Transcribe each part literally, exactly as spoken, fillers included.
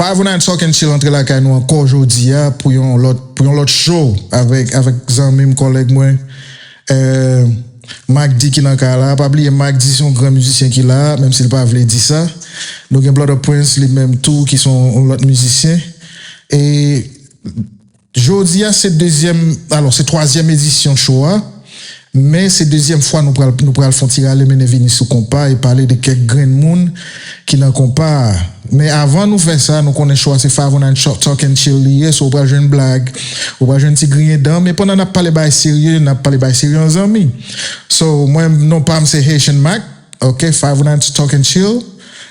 Five oh nine Talk and Chill antre lakay nou ankò jodi a pou yon lòt, pou yon lòt show avèk, avèk zanmi m, kòlèg mwen, euh, Mac D ki nan kay la. Pa bliye Mac D se yon gran mizisyen ki la, menm si l pa vle di sa. Nou gen Brother Prince li menm tou ki se yon lòt mizisyen. E jodi a se dezyèm, alò se twazyèm edisyon show a, men se dezyèm fwa nou pral, nou pral fè yon ti rale mennen vini sou konpa e pale de kèk grenn moun ki nan konpa a. Men avan nou fè sa, nou konnen show a se Five oh nine Talk and Chill li ye, so ou pral jwenn blag, ou pral jwenn ti griyen dan, men pandan n ap pale bagay serye, n ap pale bagay serye an zanmi. So, mwen, non pa m se Haitian Mac, ok, Five oh nine Talk and Chill.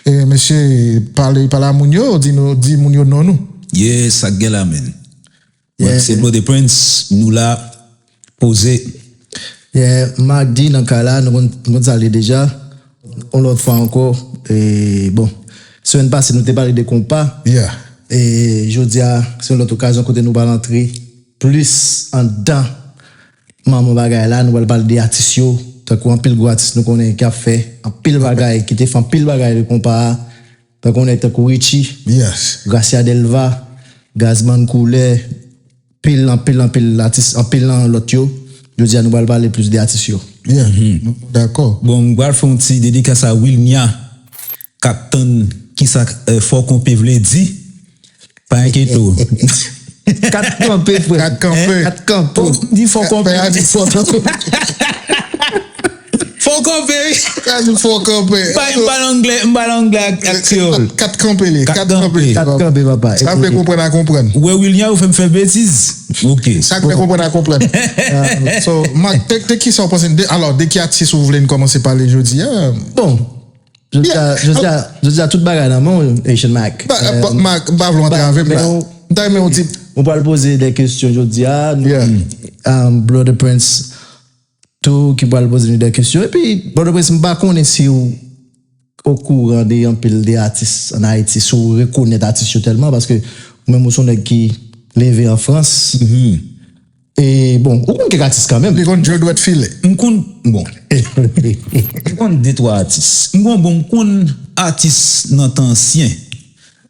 E mesye, pale, pale a moun yo, di nou, di moun yo non nou. Yeah, sa k gen la, men. Mwen se Brother Prince, nou la, poze. Yeah, Mac D nan kay la, nou konn, nou konn sa l ye deja. Yon lòt fwa ankò, e, bon, semèn pase nou te pale de konpa. Yeah. E jodi a, se yon lòt okazyon kote nou pral antre plis anndan manman bagay la, nou pral pale de atis yo, tankou anpil gwo atis nou konnen ki ap fè anpil bagay, ki te fè anpil bagay de konpa a, tankou nèg tankou Richie, Yes. Gracia Delva, Gazman Koulè, pil, anpil, anpil atis, anpil nan lòt yo. Jodi a nou pral pale plis de atis yo. Yeah. Dakò. Bon, m pral fè yon ti dedikas a Wilmia k ap tann kisa eh, fò konpe vle di. Pa enkyete w. Kat kanpe, frè. Kat kanpe. Kat kanpe. Di fò konpe. Fò konpe. Ka di fò kanpe. M pa anglè, m pa anglè ak, ak kreyòl. Kat kanpe li. Kat kanpe. Kat kanpe, papa. Sa vle konprann a konprann. Wè William ou fè m fè betiz. Ok. Sa k fè konprann a konprann. So, Mark, de, de ki sa w panse? De, alò, de ki atis ou vle n kòmanse pale jodi a? Bon, jodi a, jodi a, jodi a tout bagay nan men w, Haitian Mac. Ba, ba, Mark, m pa vle w antre avè m la. M ta renmen w di. Ou pral poze de kesyon jodi a. Yeah. Um, Brother Prince, tou ki pral poze nou de kesyon. Epi, Brother Prince, m pa konnen si w okouran de anpil de atis an Ayiti, si w rekonèt atis yo tèlman, paske ou menm ou se yon nèg ki leve an Frans. E bon, ou konn kèk atis kanmenm. Li konn Djo Dwèt File. M konn, bon. M konn de twa atis. M konn, bon, m konn atis nan tan ansyen.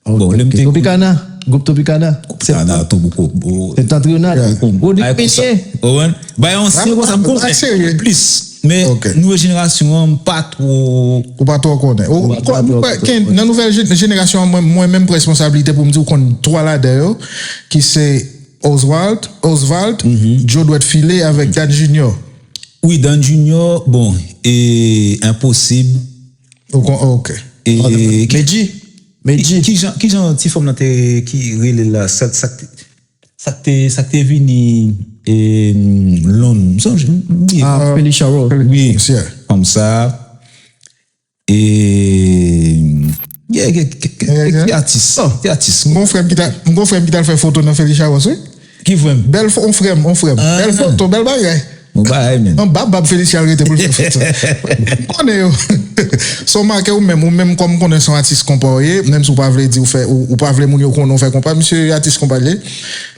Bon, lè m te Tropicana, gwoup Tropicana. Tropicana, Toboko. Septentrional. Rodrigue Minier. Bay ansyen konsa m konn plis. Men nouvo jenerasyon an, m pa two. Ou pa two konnen. Ou, pa two konnen. Nan nouvèl je- jenerasyon an, mwen, mwen menm pran responsablite pou m di w konn twa ladan yo, ki se Oswald, Oswald, Djo Dwèt File avèk Dan Junior. Wi, Dan Junior, bon, e enposib. Ou kon, ok. E Medji. Medji. Ki jan, ki jan ti fanm nan te ki rele la, sa, sa, sa te, sa te vini e, Lond, m sonje, m bliye. Ah, Phylisha Rose. Wi, Misye. Fanm sa. E yeah, ki, ki, ki, ki atis? Ki atis? M gon frè m ki ta, m gon frè m ki ta fè foto nan Phylisha Rose, wi. Ki frè m? Bèl fo, on frè m, on frè m. Bèl foto, bèl bagay. Bon bagay, men. Anba bab Phylisha rete pou l fè foto. M konnen yo. So, Mark, ou menm, ou menm kòm m konnen se yon atis konpa w ye, menm si w pa vle di w fè, ou, ou pa vle moun yo konnen w fè konpa, misye atis konpa l ye.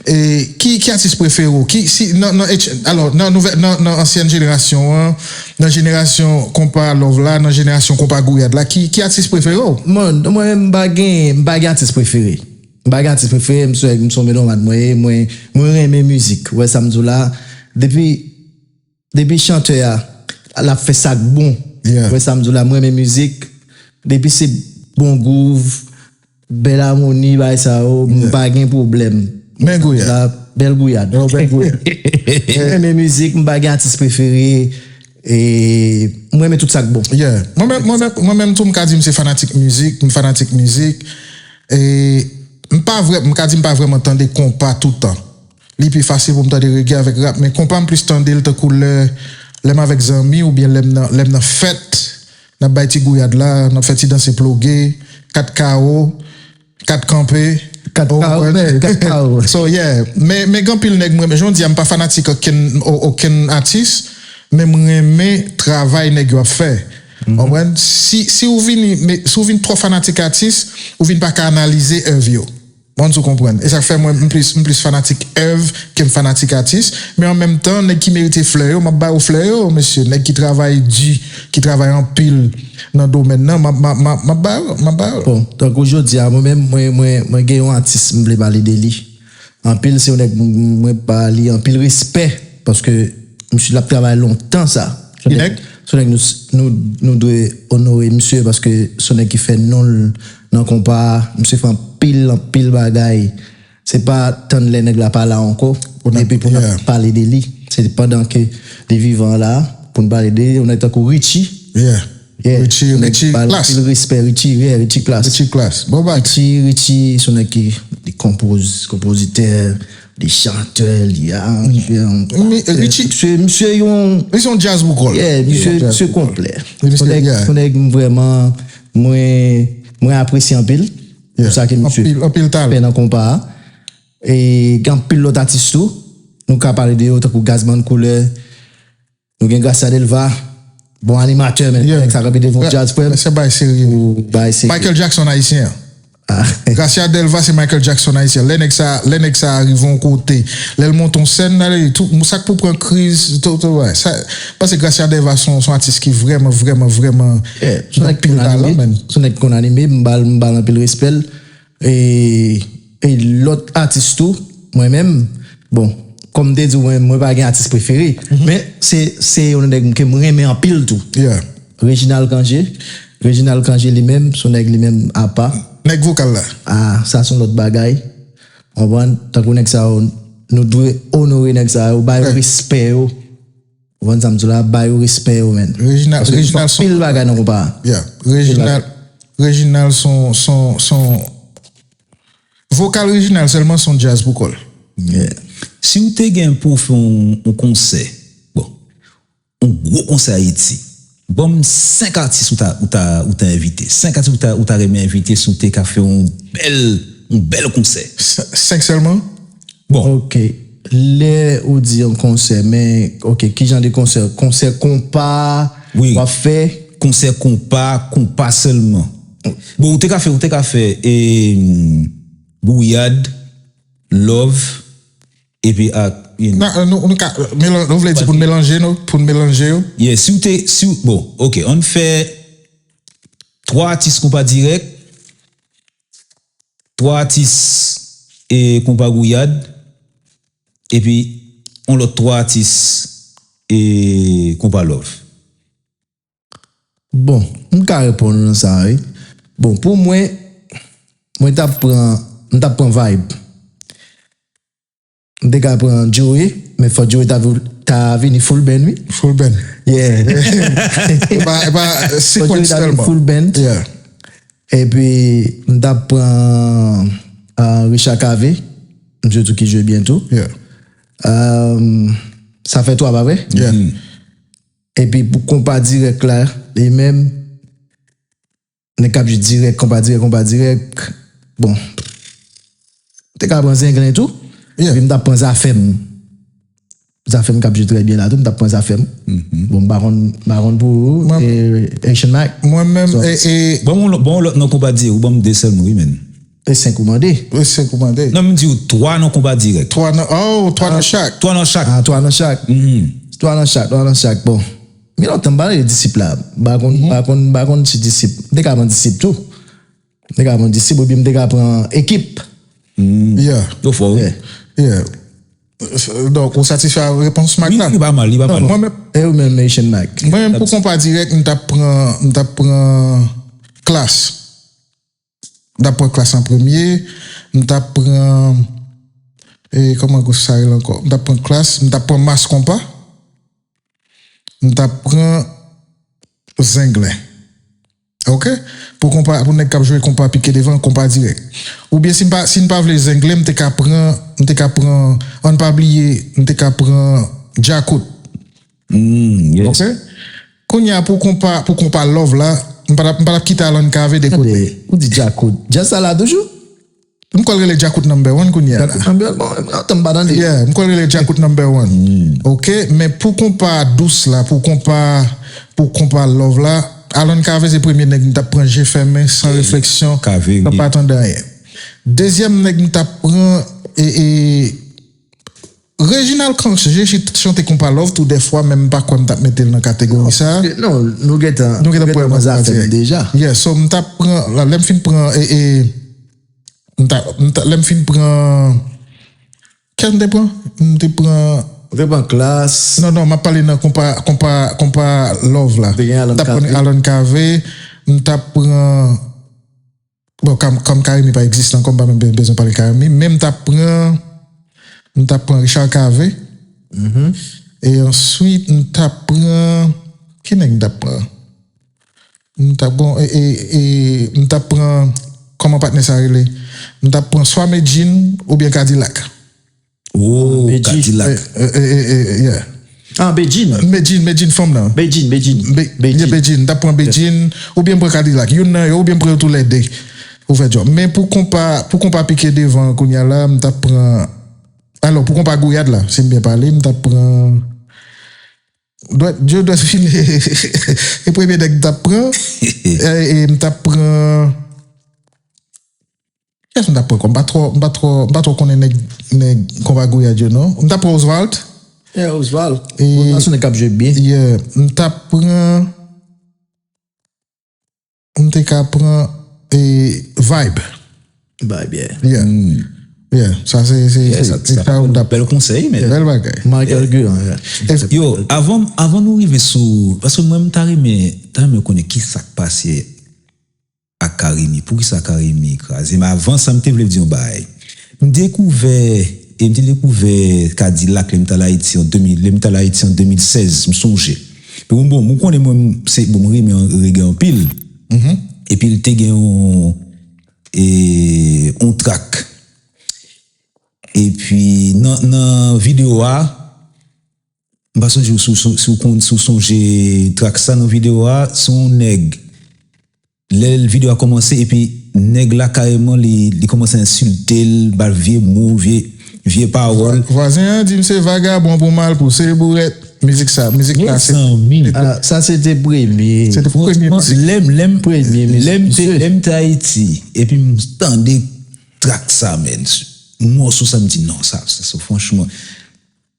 E ki, ki atis prefere w? Ki, si, nan, nan, H- alò, nan, nouvè- nan, nan ansyèn jenerasyon an, nan jenerasyon konpa love la, nan jenerasyon konpa gouyad la, ki, ki atis prefere w? Mwen, mwen menm m pa gen, m pa gen atis prefere. M pa gen atis prefere, m se, m se yon melomàn mwen ye, mwen, mwen renmen mizik. Ou wè sa m di w la, depi, depi chantè a, l ap fè sa k bon. Yeah. Ou wè sa m di w la, mwen renmen mizik. Depi se bon gwouv, bèl amoni, bagay sa yo, m pa gen pwoblèm. Men gouyad. Bèl gouyad. Yo, bèl gouyad. Mwen renmen mizik, m pa gen atis prefere. E mwen renmen tout sa k bon. Yeah. Mwen menm, mwen menm, mwen menm tou, m ka di m se fanatik mizik, m fanatik mizik. E m pa vrè, m ka di m pa vrèman tande konpa toutan. Li pi fasil pou m tande reggae avèk rap, men konpa m plis tande l tankou lè, lè m avèk zanmi oubyen lè m nan, lè m nan fèt. N ap bay ti gouyad la, n ap fè ti danse ploge, kat kawo, kat kanpe. Kat kawo, kat kawo. So, yeah. Men, men gen anpil nèg mwen, jan w di a, m pa fanatik okenn, o- okenn atis, men m renmen travay nèg yo ap fè. Konprann? Si, si w vini, men, si w vin twò fanatik atis, ou vin pa ka analize èv yo. Bon, ou konprann. E sa k fè mwen, m plis, m plis fanatik èv ke m fanatik atis. Men an menm tan, nèg ki merite flè yo, m ap ba yo flè yo, mesye. Nèg ki travay di, ki travay anpil nan domèn nan, m ap, m ap, m ap, m ap ba yo, m ap ba yo. Bon, tankou jodi a, mwen menm, mwen, mwen, mwen gen yon atis m vle pale de li. Anpil, se yon nèg m, mwen ba li anpil respè, paske misye l ap travay lontan sa. Se yon nèg, se yon nèg nou, nou, nou dwe onore misye, paske se yon nèg ki fè non l nan konpa a. Misye fè anpil, anpil bagay. Se pa tann lè nèg la pa la ankò, epi pou n ap pale de li. Se pandan ke li vivan la, pou n pale de yon nèg tankou Richie. Yeah. Yeah. Richie, Richie Class. Anpil respè, Richie, yeah, Richie Class. Richie Class. Bon bagay. Richie, Richie, se yon nèg ki, li konpoz, konpozitè, li chantè, li aranjè, Richie, misye, misye yon, li se yon jazz pou kò l. Yeah, misye, misye konplè. Se yon nèg, se yon nèg m vrèman, mwen, mwen apresye anpil. Pou sa ke misye fè nan konpa a. E gen anpil lòt atis tou. Nou ka pale de yo, tankou Gazman Koulè. Nou gen Gracia Delva. Bon animatè, men nèg sa kanpe devan w, jazz, frè m. Mesye bay serye. Ou bay serye. Michael Jackson ayisyen an. Gracia Delva se Michael Jackson ayisyen. Lè nèg sa, lè nèg sa rive yon kote, lè l monte yon sèn, sa k pou pran kriz, tout, tout, wè. Sa, paske Gracia Delva se yon, se yon atis ki vrèman, vrèman, vrèman gen anpil talan, man. Se yon nèg ki konn anime, m ba l, m ba l anpil respè l. E, e lòt atis tou, mwen menm, bon, kòm m te di w, mwen, mwen pa gen atis prefere, men se, se yon nèg ke m renmen anpil tou. Yeah. Reginald Cangé. Reginald Cangé li menm, se yon nèg li menm apa. Nèg vokal la. Ah, sa se yon lòt bagay. Konprann? Tankou nèg sa yo, nou dwe onore nèg sa yo, ba yo respè yo. Ou konprann sa m di w la, ba yo respè yo, man. Reginald, Reginald se yon anpil bagay nan konpa a. Yeah. Reginald, Reginald se yon, se yon, se yon vokal Reginald sèlman se yon jazz pou kò l. Yeah. Si w te gen pou w fè yon, yon konsè, bon, yon gwo konsè Ayiti, ban m senk atis ou ta, ou ta, ou ta envite. Senk atis ou ta, ou ta renmen envite si w te ka fè yon bèl, yon bèl konsè. Senk sèlman? Bon. Ok. Lè ou di yon konsè, men, ok, ki jan de konsè? Konsè konpa w ap fè? Konsè konpa, konpa sèlman. Bon, ou te ka fè, ou te ka fè, e, Gouyad, Love, epi ak, you know. Non, nou, nou ka, melan-, ou vle di pou n melanje nou, pou n melanje yo? Yeah, si w te, si w, bon, ok, ann fè twa atis konpa dirèk, twa atis e konpa gouyad, epi yon lòt twa atis e konpa love. Bon, m ka reponn nan sa, wi. Bon, pou mwen, mwen t ap pran, m t ap pran Vibe. M te ka pran Joey, men fò Joey ta, ta vini full band, wi. Full band. Yeah. E pa, e pa sequence sèlman. Full band. Yeah. Epi, m t ap pran, ah, Richard Cavé. Misye tou ki jwe byen tou. Yeah. Ah, sa fè twa, pa vre? Yeah. Epi pou konpa dirèk la, li menm, nèg k ap jwe dirèk, konpa dirèk, konpa dirèk. Bon. M te ka pran Zenglen tou. Yeah. Epi m t ap pran Zafèm. Zafèm k ap jwe trè byen la tou, m t ap pran Zafèm. Bon, m pa konn, m pa konn pou ou, e, Action Mike. Mwen menm, e, e, ban m yon lòt, ban m yon lòt nan konpa dirèk, ou ban m de sèlman, wi, menn. E senk ou mande? E senk ou mande? Non, m di w twa nan konpa dirèk. Twa nan, oh, twa nan chak. Twa nan chak. Ah, twa nan chak. Twa nan chak, twa nan chak. Bon. Gen lontan m pa tande Disip la. M pa konn, m pa konn, m pa konn si Disip. M te ka pran Disip tou. M te ka pran Disip, epi m te ka pran Ekip. Yeah. Yo fò, wi. Yeah. Donk, ou satisfè a repons Mike la? Wi, li pa mal, li pa mal. Mwen menm, e ou menm, Action Mike? Mwen menm, pou konpa dirèk, m t ap pran, m t ap pran Klass. M t ap pran Klass an premye. M t ap pran, e, kòman gwo sa rele ankò? M t ap pran Klass, m t ap pran Mass Konpa. M t ap pran Zenglen. Ok? Pou konpa, pou nèg k ap jwe konpa pike devan, konpa dirèk. Oubyen si n pa, si n pa vle Zenglen, m te ka pran, m te ka pran, ann pa bliye, m te ka pran Djakout. Mm, yes. Ok? Kounye a, pou konpa, pou konpa love la, m pa t ap, m pa t ap kite Alan Cavé de kote. Tande, ou di Djakout. Djaz sa la toujou? M kwè l rele Djakout number one kounye a la. Djakout number one, bon, lontan m pa tande. Yeah, m kwè l rele Djakout number one. Ok, men pou konpa dous la, pou konpa, pou konpa love la, Alan Cavé se premye nèg m t ap pran je fèmen, san refleksyon, san pa tande anyen. Dezyèm nèg m t ap pran, e, e, Reginald Cangé chante konpa love tou dèfwa, men m pa kwè m t ap mete l nan kategori sa. Non, nou gentan, nou gentan pran zafè deja. Yeah, so m t ap pran, la, lè m fin pran, e, e, m t ap, m t ap, lè m fin pran, kè m te pran? M te pran. Ou te pran Klass. Non, non, m ap pale nan konpa, konpa, konpa love la. M t ap pran Alan Cavé, m t ap pran Bon, kòm, kòm Carimi pa egziste ankò, m pa menm bezwen pale Carimi, men m t ap pran, m t ap pran Richard Cavé. E answit, m t ap pran, ki nèg m t ap pran? M t ap, bon, e, e, e, m t ap pran, kòman patnè sa rele? M t ap pran swa Medjine oubyen Kadilak. Oh, Kadilak. Yeah. Ah, Bedjine. Medjine, Medjine, fanm nan. Bedjine, Bedjine. Bedjine. Bedjine. M t ap pran Bedjine, oubyen m pran Kadilak. Youn nan yo, oubyen m pran yo toulède. Pou fè djòb. Men pou konpa, pou konpa pike devan kounye a la, m t ap pran. Alò, pou konpa gouyad la, si m byen pale, m t ap pran. Dwèt, Djo dwèt file. E premye nèg m t ap pran. E, e m t ap pran. Kiyès m t ap pran kòm? M pa twò, m pa twò, m pa twò konnen nèg, nèg konpa gouyad yo, non. M t ap pran Oswald. Yeah, Oswald. Oswald se yon nèg k ap jwe byen. Yeah, m t ap pran, m te ka pran, e, Vibe. Vibe, yeah. Yeah. Yeah, sa se, se, se, se sa ou t ap. Bèl konsèy, men. Bèl bagay. Michael Guan, yeah. Yo, avan, avan nou rive sou, paske mwen m ta renmen, ta renmen konnen ki sa k pase ak Carimi. Poukisa Carimi kraze? Men avan sa, m te vle di yon bagay. M dekouvè, e m te dekouvè Kadilak lè m t al Ayiti an de mil, lè m t al Ayiti an de mil sèz, m sonje. Epi bon, bon, m konnen mwen, m, se, bon, m renmen rege anpil. Epi l te gen yon, e, yon trak. Epi nan, nan videyo a, m pa sonje si w, si w, si w konn, si w sonje trak sa nan videyo a, se yon nèg. Lè videyo a kòmanse, epi nèg la kareman li, li kòmanse ensilte l, ba l vye mo, vye, vye pawòl. Vwazen an di m se vagabon pou mal pou se bourèt. Mizik sa, mizik la se. Mezanmi. Ah, sa se te premye. Se te premye mizik. Lè m, lè m, premye mizik. Lè m te, lè m te Ayiti, epi m tande trak sa, men. Mòso sa, m di non, sa, sa, sa, franchman.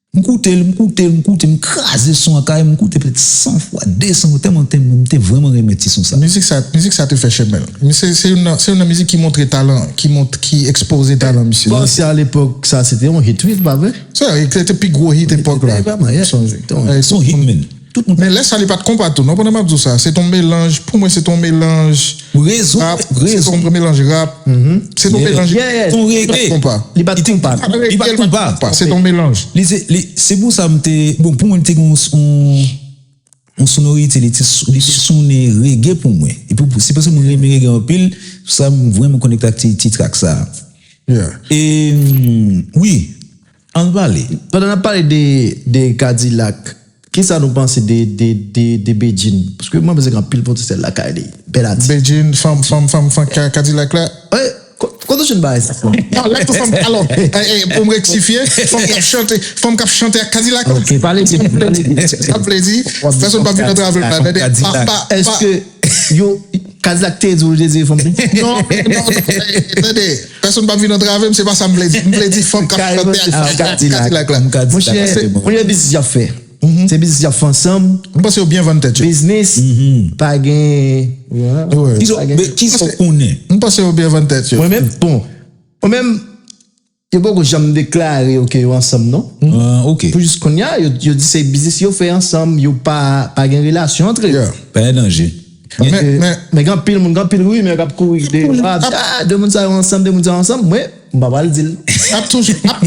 M koute l, m koute l, m koute, m kraze son an kay, m koute petèt san fwa, de san fwa, tèlman, tèlman m te vrèman renmen ti son sa. Mizik sa, mizik sa te fè chemen l. Men se, se youn nan, se youn nan mizik ki montre talan, ki mont, ki ekspoze talan misye. Bon, si a lepòk sa, se te yon hit, wi, pa vre? Se, se te pi gwo hit epòk la. Sonje. Se yon hit, men. Tout moun. Men lè sa li pa t konpa tou, non, pandan m ap di w sa, se t on melanj, pou mwen se t on melanj rap, se t on melanj rap, se t on melanj rap, se t on reggae. Li pa t konpa. Li pa t konpa. Se t on melanj. Li se, li, se pou sa m te, bon, pou mwen li te gen yon, yon sonorite, li te, li te sonnen reggae pou mwen. E pou, se paske mwen renmen reggae anpil, sa m vrèman konekte ak ti, ti trak sa. E, wi, ann pale. Pandan n ap pale de, de Kadilak, Kisa nou panse de, de, de, de Bedjine? Paske mwen panse gen anpil potansyèl lakay li. Bèl atis. Bedjine, fanm, fanm, fanm, fanm Kadilak la. Kote w jwenn bagay sa? Non, lè tou fanm, alò, pou m rektifye, fanm k ap chante, fanm k ap chante ak Kadilak. Ok, pale byen, pale byen. Sa vle di, pèsonn p ap vin antrave m la, tande. Èske yo, Kadilak te di w li dezire fanm? Non, non, non, tande. Pèsonn p ap vin antrave m, se pa sa m vle di. M vle di fanm k ap chante ak Kadilak la. Monchè, monchè, biznis y ap fè. Se biznis y ap fè ansanm. M panse yo byen vann tèt yo. Biznis, pa gen. Kisa w konnen? M panse yo byen vann tèt yo. Mwen menm, bon. Mwen menm, yo poko janm deklare yo ke yo ansanm, non. Pou jis kounye a, yo di se biznis yo fè ansanm, yo pa gen relasyon antre yo. Pa gen danje. Men gen anpil moun, gen anpil rimè k ap kouri de, ah, de moun sa yo ansanm, de moun sa yo ansanm. Mwen, m pa pral di l. Ap toujou, ap,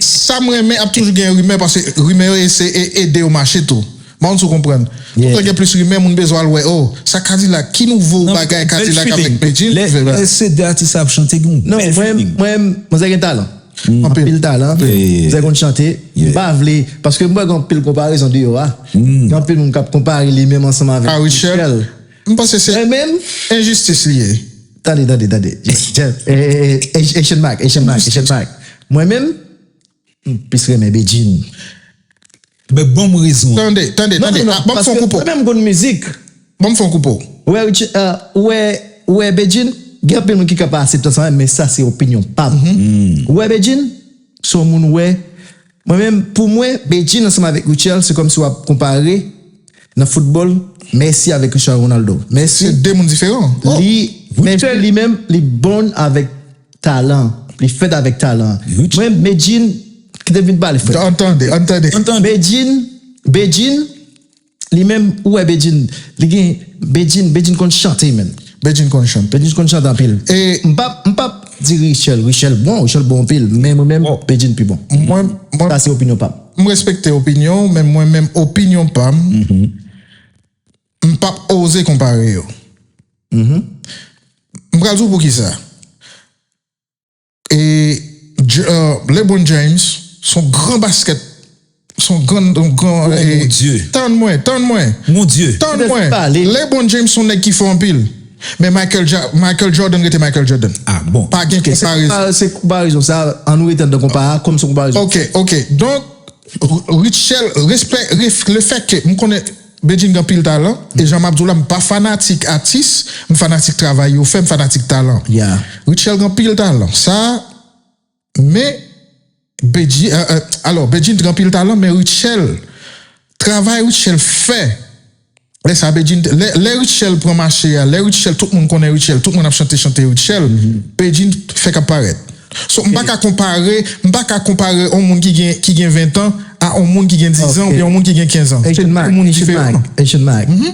sa m renmen, ap toujou gen rimè, paske rimè yo se ede yo mache tou. M pa konn si w konprann. Kontan gen plis rimè, moun bezwen al wè, oh, sa Kadilak, ki nouvo bagay Kadilak avèk Bedjine? Lè se de atis sa ap chante, gen yon bèl feeling. Non, mwen, mwen, manzè gen talan. Anpil talan. Manzè konn chante. M pa vle, paske m wè gen anpil konparezon deyò a. Gen anpil moun k ap konpare li menm ansanm avèk Rachel. M panse se enjistis li ye. Tande, tande, tande. Asian Mike, Asian Mike, Asian Mike. Mwen menm, m plis renmen Bedjine. Men ban m rezon. Tande, tande, tande. Ban m fè yon koupe w. Mwen menm m konn mizik. Ban m fè yon koupe w. Ou wè, ou wè, ou wè Bedjine? Gen anpil moun ki ka pa aksepte sa, men sa se opinyon pa m. Ou wè Bedjine, se yon moun ou wè. Mwen menm, pou mwen, Bedjine ansanm avèk Rutshelle, se kòmsi w ap konpare nan foutbòl Messi avèk Cristiano Ronaldo. Messi, Se de moun diferan. li, Messi li menm, li bon avèk talan. Li fèt avèk talan. Mwen, Bedjine, ki te vin pale frè. Ann tande, ann tande. Antann. Bedjine, Bedjine, li menm, ou wè Bedjine, li gen, Bedjine, Bedjine konn chante menm. Bedjine konn chante. Bedjine konn chante anpil. E- M p ap, m p ap di Rutshelle, Rutshelle bon, Rutshelle bon anpil, men mwen menm, Bedjine pi bon. Mwen, mwen, Sa se opinyon pa m. M respekte opinyon w, men mwen menm opinyon pa m, m p ap oze konpare yo. M pral di w poukisa. E J- euh, LeBron James, se yon gran basket, se yon gran, yon gran. Oh, e- mon Dieu. Tann mwen, tann mwen. Mon Dieu. Tann Laisse mwen. parler. LeBron James se yon nèg ki fò anpil. Men Michael, Ja- Michael Jordan rete Michael Jordan. Ah bon. Pa gen Ok, se konparezon. konpa- se konparezon sa, an nou rete nan konpa a, kòm se konparezon. Ok, ok. Donk, Rutshelle, respè, ref- le fèt ke m konnen Bedjine gen anpil talan, e jan m ap di w la, m pa fanatik atis, m fanatik travay yo fè, m fanatik talan. Yeah. Rutshelle gen anpil talan. Sa, men, Bedjine, euh, euh, alò, Bedjine gen anpil talan, men Rutshelle, travay Rutshelle fè, lè sa Bedjine, lè, lè Rutshelle pran mache a, lè Rutshelle, tout moun konnen Rutshelle, tout moun ap chante, chante Rutshelle, Bedjine fè k ap parèt. So, m pa ka konpare, m pa ka konpare yon moun ki gen, ki gen ven an a yon moun ki gen diz an Ok. oubyen yon moun ki gen kenz an. Se Asian de Mike, moun Asian diferan. Mike, Asian Mike.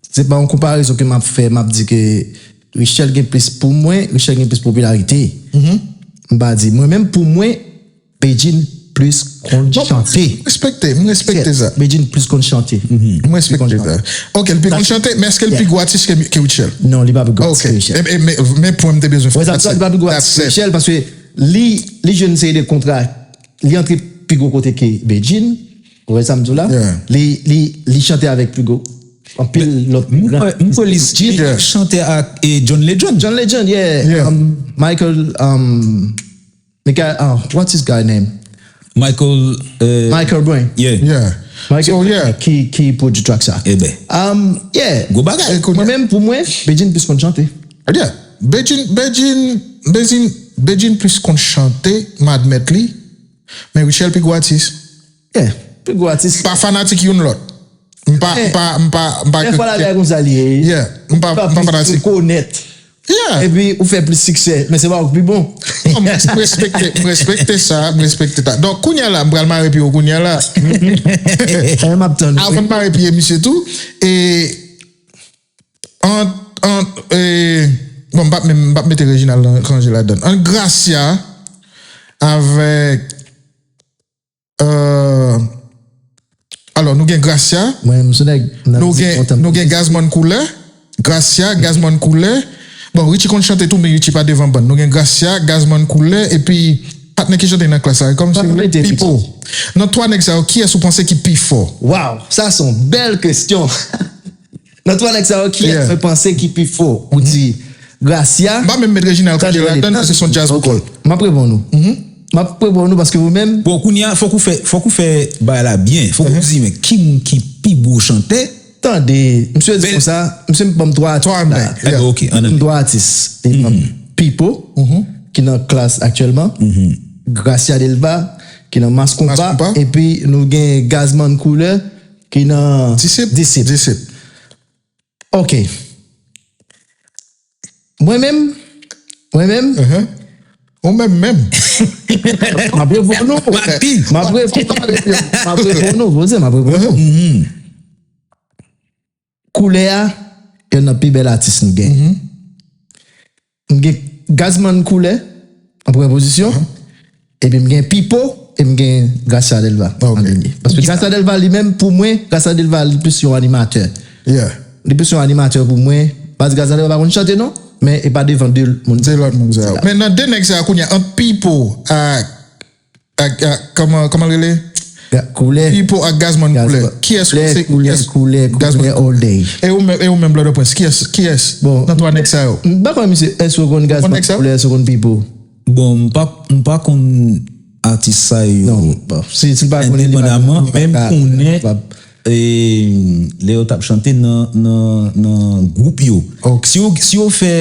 Se pa yon konparezon ke m ap fè, m ap di ke Rutshelle gen plis, pou mwen, Rutshelle gen plis popilarite. M pa di, mwen menm, pou mwen, Bedjine plis konn chante. Respekte, m respekte sa. Bedjine plis konn chante. M respekte sa. Ok, l pi konn chante, men èske l pi gwo atis ke, ke Rutshelle? Non, li pa pi gwo atis Ok. ke Rutshelle. E, e, men, men pwen m te bezwen fè. Wè sa, sa li pa pi gwo atis ke Rutshelle, paske li, li jwenn seri de kontra. Li antre pi gwo kote ke Bedjine. Ou wè sa m di w la? Yeah. Li, li, li chante avèk pi gwo. Anpil lòt Mwen gran kwè- mwen kwè li atis. li chante ak e John Legend. John Legend, yeah. Yeah. Um, Michael, um, Michael, uh, what's this guy name? Michael. euh, Michael Brun. Yeah. Yeah. Michael So, yeah. ki, ki pwodui track sa. Eben. Um, yeah. Gwo bagay. Écoute, Mwen menm, pou mwen, Bedjine plis konn chante. Yeah. Bedjine, Bedjine, Bedjine, Bedjine plis konn chante, m admèt li, men Rutshelle pi gwo atis. Yeah. Pi gwo atis. M pa fanatik youn lòt. M pa, m pa, m pa, m pa. Dèfwa la gay konsa li ye. Yeah. M pa, m pa Plis fanatik. Rekonèt. Yeah. Epi ou fè plis siksè. Men se pa ou ki pi bon. Non, m respekte, m respekte sa, m respekte sa. Donk, kounye a la, m pral mare pye w kounye a la. Sa m ap tann. Avan m mare pye misye tou, e, an, an, e, bon, m p ap menm, m p ap mete Reginald Ranje ladan. An Gracia avèk, euh, alò, nou gen Gracia, Mwen, m se nèg. nou gen, nou gen Gazman Koulè, Gracia, Gazman Koulè. Bon, Richie konn chante tou, men Richie pa devan bann. Nou gen Gracia, Gazman Koulè, epi patnè ki chante nan klas la, kòm se Pa rete Pipo. Nan twa nèg sa yo, kiyès ou panse ki pi fò? Wow, sa se yon bèl kesyon. Nan twa nèg sa yo, kiyès Yeah. mwen panse ki pi fò? Ou di Gracia. M pa menm met Reginald Cadier ladan, se son jazz vocal. M ap reponn ou. M ap reponn ou paske ou menm. Bon, kounye a, fòk ou fè, fòk ou fè bagay la byen. Fòk ou di, men, ki moun ki pi gwo chantè? Tande, misye di konsa, misye ban m twa atis. Twa La. nèg, yeah. Ok, ann. M twa atis. Li ban m Pipo, ki nan klas aktyèlman. Gracia Delva, ki nan Mass Konpa. Mass Konpa. Epi nou gen Gazman Koulè, ki nan Disip. Disip. Disip. Ok. Mwen menm, mwen menm, Ou menm menm. m ap reponn ou. M ap reponn ou. M ap reponn ou, poze, m ap reponn ou. Koulè a, yonn nan pi bèl atis nou gen. M gen Gazman Koulè, an premye pozisyon. Epi m gen Pipo, e m gen Gracia Delva, Ok. an dènye. Paske Gracia Delva li menm, pou mwen, Gracia Delva li plis yon animatè. Yeah. Li plis yon animatè pou mwen. Pa di Gracia Delva pa konn chante non, men e pa devan de moun. De lòt moun sa yo. Men nan de nèg sa yo kounye a, ant Pipo ak, ak, ak, kòman, kòman l rele? Koulè. Pipo ak Gazman Koulè. Kiyès ou panse? Koulè, Koulè, Koulè all day. E ou menm, e ou menm Blood of Prince, kiyès, kiyès? Nan twa nèg sa yo. M pa konnen misye, èske w konn Gazman Koulè, èske w konn Pipo? Bon, m pa, m pa konn atis sa yo. Non, bon, si, si l pa konnen, li pa Endepandaman, men m konnen, pa e, lè yo t ap chante nan, nan, nan gwoup yo. Si yo, si yo fè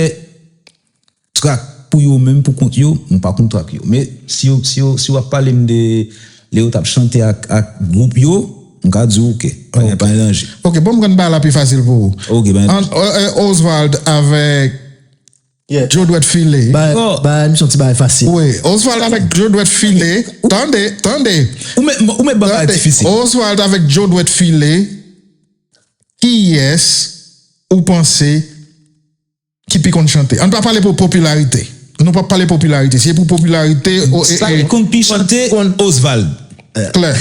trak pou yo menm, pou kont yo, m pa konn trak yo. Men si yo, si yo, si w ap pale m de lè yo t ap chante ak, ak gwoup yo, m ka di w, oke, pa gen, pa gen danje. Ok, bon, m pran bagay la pi fasil pou ou. Ok, ben. Ant, euh, euh, Oswald avèk Yeah. Joe Dwèt File. Bay, bay, misyon ti bay fasil. Wi, Oswald avèk Joe Dwèt File. Tande, tande. Ou met, ou met bagay difisil. Oswald avèk Joe Dwèt File. Kiyès ou panse ki pi konn chante? An pa pale pou popilarite. Nou pa pale popilarite. Se pou popilarite. Sa ki konn pi chante, Oswald. Klè.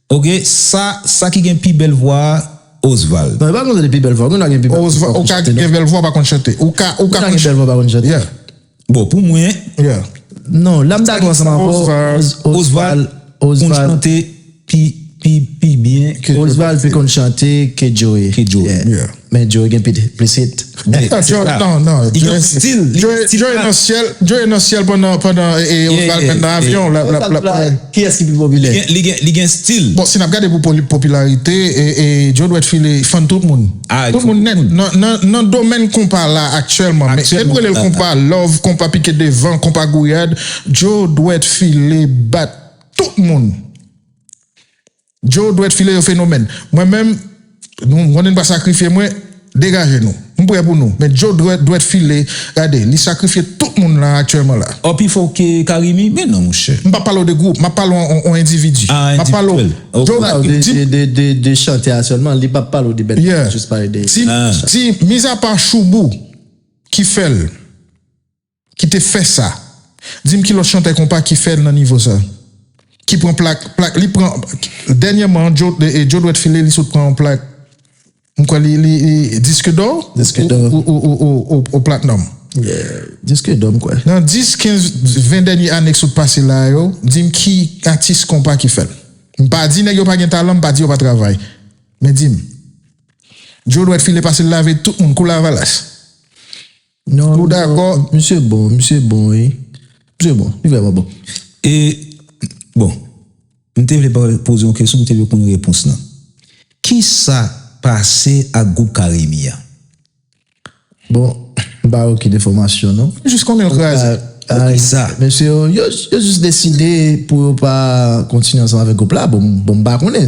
Ok, sa, sa ki gen pi bèl vwa, Oswald. Non, e pa konn de pi bèl vwa. Ou ka gen pi bèl vwa. Ou ka gen bèl vwa, pa konn chante. Ou ka, ou ka gen bèl vwa, pa konn chante. Yeah. Bon, pou mwen. Yeah. Non, la m dakò ansanm avè w. Oswald, Oswald konn chante pi, pi, pi byen ke Oswald pi konn chante ke Joe. Ke Joe. Yeah. Men Joe gen pi plis hit. Non, non, non. Li gen stil. Joe nan syèl, Joe nan syèl pandan, pandan Oswald menm nan avyon. Kiyès ki pi popilè? Li gen, li gen stil. Bon, si n ap gade pou popilarite, e, e, Joe Dwèt File fann tout moun. Tout moun nèt. Nan, nan, nan domèn konpa la aktyèlman. Men, ke nou rele l konpa love, konpa pike devan, konpa gouyad, Joe Dwèt File bat tout moun. Joe Dwèt File yo fenomèn. Mwen menm, nou konnen n pa sakrifye mwen, degaje nou. M prè pou nou. Men Joe Dwèt, Dwèt File, gade, li sakrifye tout moun la aktyèlman la. Ou pi fò ke Carimi? Men non, monchè. M pa pale w de gwoup, m ap pale w on endividi. M ap pale w de, de, de, de chantè a sèlman, li p ap pale w de bèt, jis pale de. Di, mizapa Shoubou ki fè l. Ki te fè sa. Di m ki lòt chantè konpa ki fè l nan nivo sa. Ki pran plak, plak, li pran, dènyèman, Joe, Joe Dwèt File, li sot pran yon plak. M kwè li, li, li disk dò. Disk dò. Ou, ou, ou, ou, ou, ou platnòm. Disk dò, m kwè. Nan dis, kenz, ven dènye ane k sot pase la yo, di m ki atis konpa ki fè l. M pa di nèg yo pa gen talan, m pa di yo pa travay. Men di m. Joe Dwèt File pase l lave tout moun kou lavalas. Non, ou dakò? Misye bon, misye bon, wi. Misye bon, li vrèman bon. E, bon, m te vle poze yon kesyon, m te vle konn repons lan. Kisa pase ak gwoup Carimi a? Bon, m pa gen okenn enfòmasyon, non. Jis konnen l kraze. Kisa? Mesye yo, yo, yo jis deside pou yo pa kontinye ansanm avèk gwoup la. Bon, bon, m pa konnen.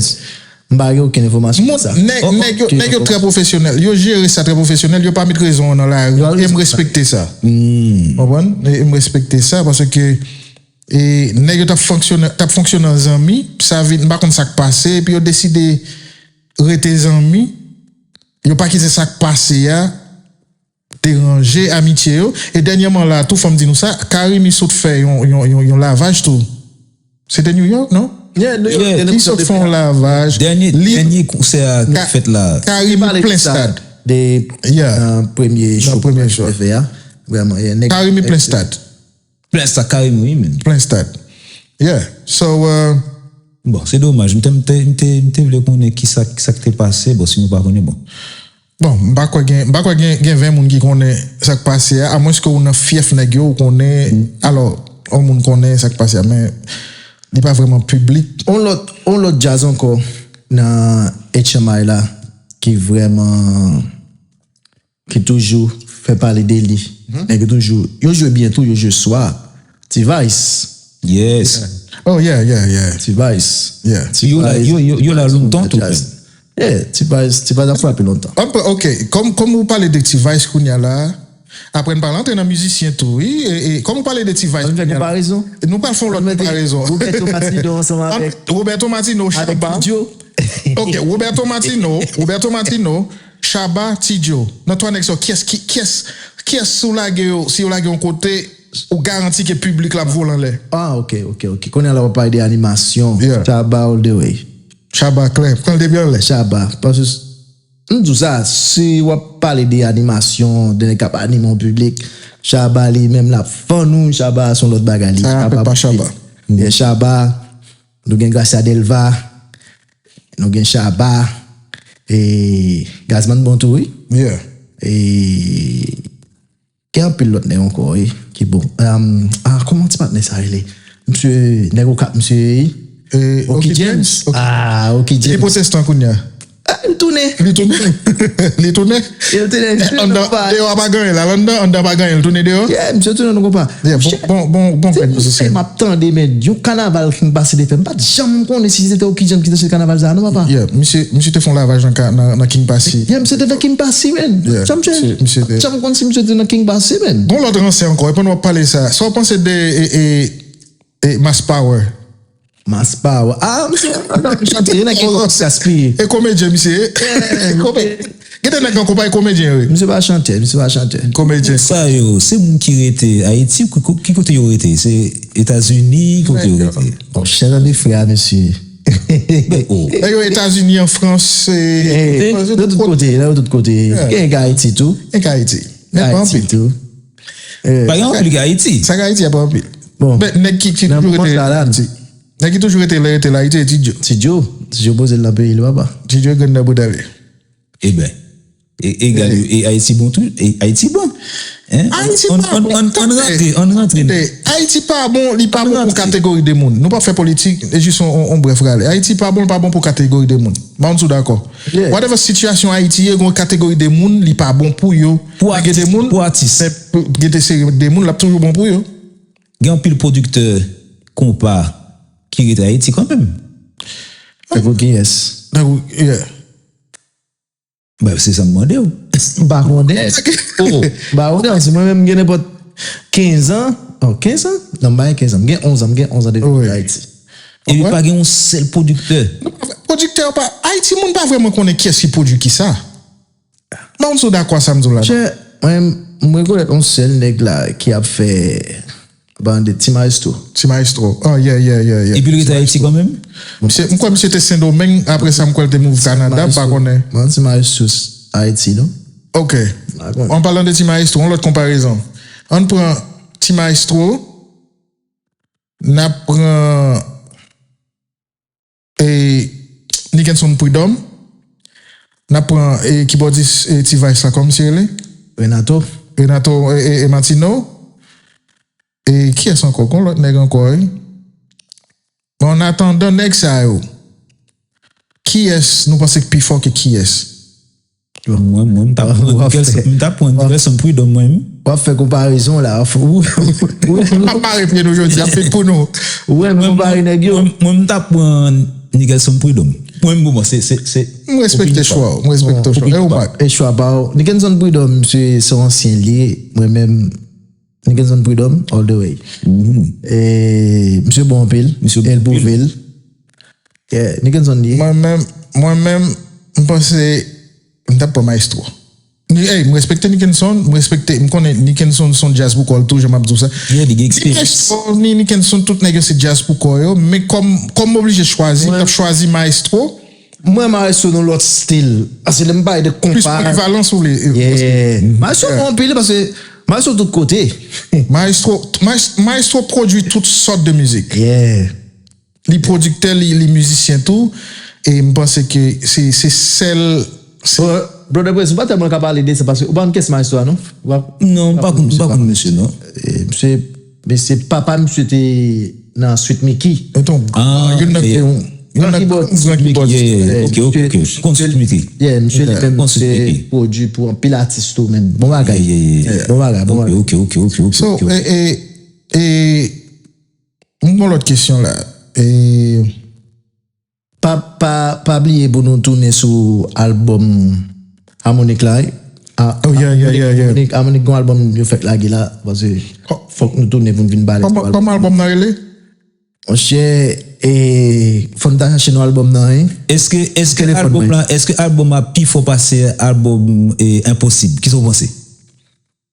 M pa gen okenn enfòmasyon sou sa. Nèg yo, nèg yo trè pwofesyonèl. Yo jere sa trè pwofesyonèl. Yo pa met rezon an nan lari. E m respekte sa. Konprann? E m respekte sa paske nèg yo t ap fonksyone, t ap fonksyone an zanmi. Sa vin, m pa konn sa k pase. Epi yo deside rete zanmi. Yo pa kite sa k pase a deranje amitye yo. E dènyèman la tou, fò m di nou sa, Carimi sot fè yon, yon, yon, yon lavaj tou. Se te New York, non? Yeah, New York. Li sot fè yon lavaj. Dènye, dènye konsè a ki fèt la. Carimi plen stad. De nan premye show. Nan premye show. Fè a. Vrèman, yeah, nèg. Carimi plen stad. Plen stad Carimi, wi, men. Plen stad. Yeah. So, uh, Bon, se domaj. M te, m te, m te, m te vle konnen kisa, kisa k te pase. Bon, si nou pa konnen, bon. Bon, m pa kwè gen, m pa kwè gen, gen ven moun ki konnen sa k pase a, amwenske ou nan fyèf nèg yo, ou konnen, alò, yon moun konnen sa k pase a, men li pa vrèman piblik. On lòt, on lòt djaz ankò nan H M I la ki vrèman, ki toujou fè pale de li. Nèg yo toujou, yo jwe byen tou, yo jwe swa. T-Vice. Yes. Oh, yeah, yeah, yeah. T-Vice. Yeah. Yo la, yo, yo, yo la lontan tou menm. Yeah, T-Vice, T-Vice ap frape lontan. Ok, kòm, kòm ou pale de T-Vice kounye a la, apre n pral antre nan mizisyen tou, wi, e, e, kòm ou pale de T-Vice kounye a la, nou pral fè yon lòt konparezon. Roberto Martino ansanm avèk Roberto Martino, Shabba. Q. Ok, Roberto Martino, Roberto Martino, Shabba, T-Joe. Nan twa nèg sa yo, kiyès, ki, kiyès, kiyès si w lage yo, si yo lage yon kote, ou garanti ke piblik la ap vole anlè. Ah, ok, ok, ok. Kounye a la w ap pale de animasyon. Shabba all the way. Shabba klè. Pran l depi anlè. Shabba. Paske, m di w sa, si w ap pale de animasyon, de nèg k ap anime yon piblik, Shabba li menm l ap fann ou, Shabba se yon lòt bagay. Li kapab pa Shabba. Yeah, Shabba, nou gen Gracia Delva, nou gen Shabba, e Gazzman bon tou, wi. Yeah. E gen anpil lòt nèg ankò, wi, ki bon. Ah, kòman ti patnè sa rele? Misye, nèg Okap, misye Oky James. Ah, Oky James. Li pwotestan kounye a. Li tounen. Li tounen. Li tounen. Li tounen. Li tounen nan konpa. Deyò a pa gen anyen la. Anndan, anndan pa gen anyen. Li tounen deyò. Yeah, misye tounen nan konpa. Yeah, bon, bon, bon, bon. Se misye m ap tande, men. Yon kanaval King Passy te fè. M pa t janm konnen si se te Okijan ki te sou kanaval sa, non, papa. Yeah, misye, misye te fè yon lavaj nan, nan, nan King Passy. Yeah, misye te nan King Passy, men. Yeah, misye, misye te. Janm konn si misye te nan King Passy, men. Gon lòt ransè ankò, e pandan w ap pale sa. Sa w panse de, e, e, e Mass Power? Mass Power. Ah, misye, chante, e nèg ki gaspiye. E komedyen, misye. Gen de nèg nan konpayi komedyen, wi. Misye pa chantè, misye pa chantè. Komedyen. Sa yo, se moun ki rete Ayiti, ki, ki kote yo rete? Se Etazini, kote yo rete? Bon, chè nan de frè a, mesye. E yo Etazini, an Frans, e, nan tout kote, nan tout kote. Gen Ayiti tou. Gen Ayiti. Men pa anpil. Pa gen anpil gen Ayiti. Sa gen Ayiti a pa anpil. Bon. Men nèg ki, ki toujou rete Ayiti. Nèg ki toujou rete la, rete la, rete Ti Djo. Ti Djo, Ti Djo poze l nan peyi l, papa. Ti Djo grenn nan bouda li. Eben, e, egal, e Ayiti bon tou, e Ayiti bon. Hein? Ayiti pa bon. Ann rantre, ann rantre. Ayiti pa bon, li pa bon pou kategori de moun. Nou pa fè politik, e jis on, on, on brèf rale. Ayiti pa bon, li pa bon pou kategori de moun. Mwen sou dakò. Whatever sitiyasyon Ayiti ye, gon kategori de moun, li pa bon pou yo. Gen de moun, gen de seri de moun, l ap toujou bon pou yo. Gen anpil pwodiktè konpa ki rete Ayiti kanmenm. Tankou kiyès? Tankou, yeah. Ben, se sa m mande w. M pa konnen. Oh, m pa konnen. Si mwen menm m gen nenpòt kenz an, oh, kenz an? Non, m pa gen kenz an. M gen onz an, m gen onz an depi m rete Ayiti. Epi pa gen yon sèl pwodiktè. Pwodiktè yo pa, Ayiti moun pa vrèman konnen kiyès ki pwodui kisa. Mwen sou dakò sa m di w la. Chè, mwen, m rekonèt yon sèl nèg la ki ap fè, pale de Ti Maestro. Ti Maestro. Oh, yeah, yeah, yeah, yeah. Epi l rete Ayiti kanmenm? Misye, m kwè misye te Sendomeng, apre sa m kwè l te move Kanada, m pa konnen. Mwen, Ti Maestro Ayiti, non? Ok. An palan de Ti Maestro, yon lòt konparezon. Ann pran Ti Maestro, n ap pran e, Nickenson Prud'homme. N ap pran, e, kibòdis, e, T-Vice la, kòman misye rele? Renato. Renato, e, e, e Martino. E kiyès ankò? Gon lòt nèg ankò, wi. Men an atandan nèg sa yo, kiyès nou panse k pi fò ke kiyès? Mwen, mwen, m t ap pran Nickelson, m t ap pran Nickelson Prud'homme, mwen menm. W ap fè konparezon la. M ap mare pye nou jodi a, fèt pou nou. Ou renmen konpare nèg yo? Mwen, mwen, m t ap pran Nickelson Prud'homme. Mwen menm, bon, se, se, se. M respekte chwa w, m respekte chwa w. E ou, Marc? E chwa pa w. Nickenson Prud'homme, misye se yon ansyen li ye. Mwen menm, Nickenson Prud'homme, all the way. E misye bon anpil. E l pwouve l. Yeah, Nickenson li ye. Mwen menm, mwen menm, m panse, m t ap pran Maestro. Ni, ey, m respekte Nickenson, m respekte, m konnen Nickenson se yon djaz pou kò l tou, jan m ap di w sa. Yeah, li gen eksperyans. Ni Maestro, ni Nickenson, tout nèg yo se djaz pou kò yo, men kòm, kòm m oblije chwazi, m t ap chwazi Maestro. Mwen, Maestro nan lòt stil. Paske lè m pale de konpa. Plis polivalans ou vle. Yeah. Maestro bon anpil, paske Maestro tout kote. Maestro, Maes-, Maestro pwodui tout sòt de mizik. Yeah. Li pwodiktè, li, li mizisyen tou. E m panse ke se, se sèl, se... Brother Prince, ou pa tèlman ka pale de sa, paske ou pa konn kiyès Maestro a, non? Non, m pa konn, m pa konn misye, non. E, misye, men se papa misye te nan Sweet Micky. Youn nan, youn nan gran kibòdis. Ok, ok, ok. Konn Sweet Micky. Yeah, misye li menm se pwodui pou anpil atis tou, men bon bagay. Bon bagay, bon bagay. Ok, ok, ok, ok, ok. So, e, e, e, M gon lòt kesyon la. E, pa, pa, pa bliye pou nou tounen sou albòm Harmonik la, wi. Oh, yeah, yeah, yeah, yeah. Harmonik, Harmonik gon albòm yo fèk lage la, paske fòk nou tounen pou n vin pale sou albòm. Kòman albòm nan rele? Monchè, e, fò n ta chache non albòm nan, wi. Èske, èske albòm la, èske albòm la pi fò pase albòm, e, Enposib? Kisa w panse?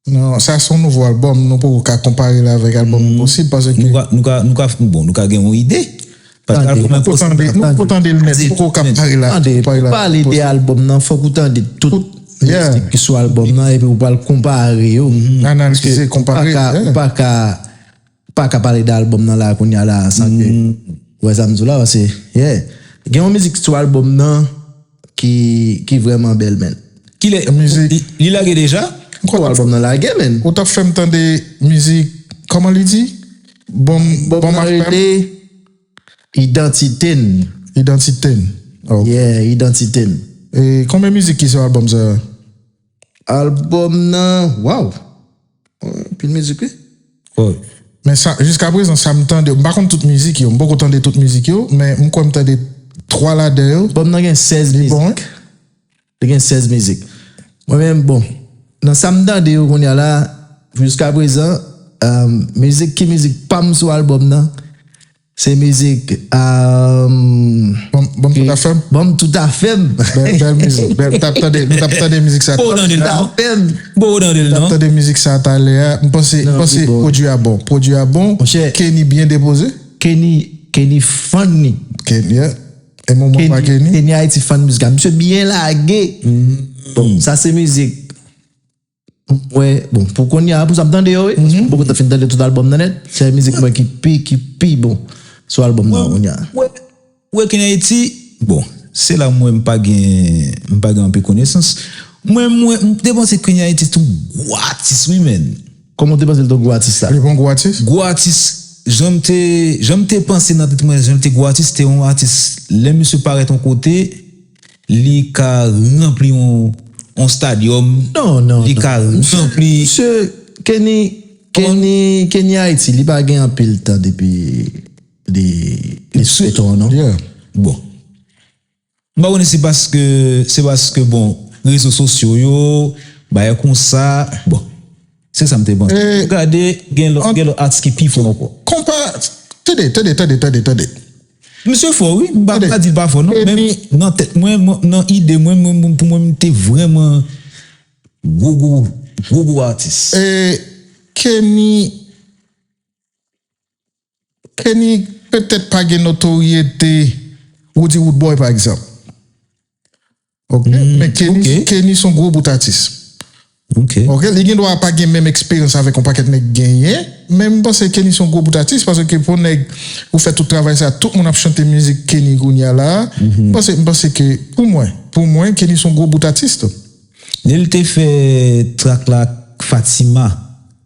Non, sa se yon nouvo albòm, nou poko ka konpare l avèk albòm Enposib, paske nou ka, nou ka, nou ka, bon, nou ka gen yon ide. Paske albòm Enposib la, nou poko tande l nèt, nou poko ka pale la, pale la. Tande, pale de albòm nan, fòk ou tande tout mizik ki sou albòm nan, epi ou pral konpare yo. Analize, konpare, ou pa ka, ou pa ka, ou pa ka pale de albòm nan la, kounye a la, san ke, ou wè sa m di w la, paske, yeah. Gen yon mizik sou albòm nan, ki, ki vrèman bèl, men. Kilè, li, li lage deja? Ou kwè albòm nan lage, men. Ou t ap fè m tande mizik, kòman li di? Bon, albòm nan rele Idantite n. Idantite n. Ok. Yeah, Idantite n. E konbyen mizik ki sou albòm sa? Albòm nan, waw. Anpil mizik, wi. Oh. Men sa, jiska prezan, sa m tande, m pa konn tout mizik yo, m poko tande tout mizik yo, men m kwè m tande twa ladan yo. Albòm nan gen sèz mizik. Li bon, wi. Li gen sèz mizik. Mwen menm, bon, nan sa m tande yo kounye a la, jiska prezan, um, mizik ki mizik pa m sou albòm nan, se mizik, um, Bon, bon, tout afè m. Bon, tout afè m. Bèl, bèl mizik. Bèl, m t ap tande, m t ap tande mizik sa. Bon, tande l non. Tout afè m. Bon, tande l non. M t ap tande mizik sa talè a. M panse, m panse pwodui a bon. Pwodui a bon. Monchè. Kenny byen depoze. Kenny, Kenny funny. Kenny, yeah. E moman pa Kenny. Kenny Haiti fan mizik la. Misye byen lage. Bon, sa se mizik. Mwen, bon, pou kounye a, pou sa m tande yo, wi. Paske m poko t fin tande tout albòm nan nèt. Se mizik mwen ki pi, ki pi bon sou albòm nan kounye a. Wè, wè, Kenny Haiti, bon, se la mwen m pa gen, m pa gen anpil konesans. Mwen, mwen, m te panse Kenny Haiti se yon gwo atis, wi, menn. Kòman w te panse l te yon gwo atis la? Li pa yon gwo atis? Gwo atis, jan m te, jan m te panse nan tèt mwen, jan l te gwo atis, te yon atis, lè misye parèt yon kote, li ka ranpli yon, yon stadyòm, non, non, li ka ranpli. Misye, Kenny, Kenny, Kenny Haiti, li pa gen anpil tan depi li, li sou beton an, non? Yeah. Bon. M pa konnen se paske, se paske, bon, rezo sosyo yo, bagay konsa, bon, se sa m te panse. Gade, gen lòt, gen lòt atis ki pi fò ankò. Konpa, tande, tande, tande, tande, tande. Misye fò, wi, m pa ka di l pa fò, non, men nan tèt mwen, mwen, nan ide mwen, mwen, mwen, pou mwen, m te vrèman gwo, gwo, gwo, gwo atis. E Kenny, Kenny petèt pa gen notoryete Roody Roodboy, pa egzanp. Ok? Men Kenny, Kenny se yon gwo bout atis. Ok. Ok? Li gen dwa pa gen menm eksperyans avèk yon pakèt nèg genyen, men m panse Kenny se yon gwo bout atis, paske pou nèg ou fè tout travay sa, tout moun ap chante mizik Kenny kounye a la. M panse, m panse ke, pou mwen, pou mwen, Kenny se yon gwo bout atis tou. Lè l te fè trak la ak Fatima,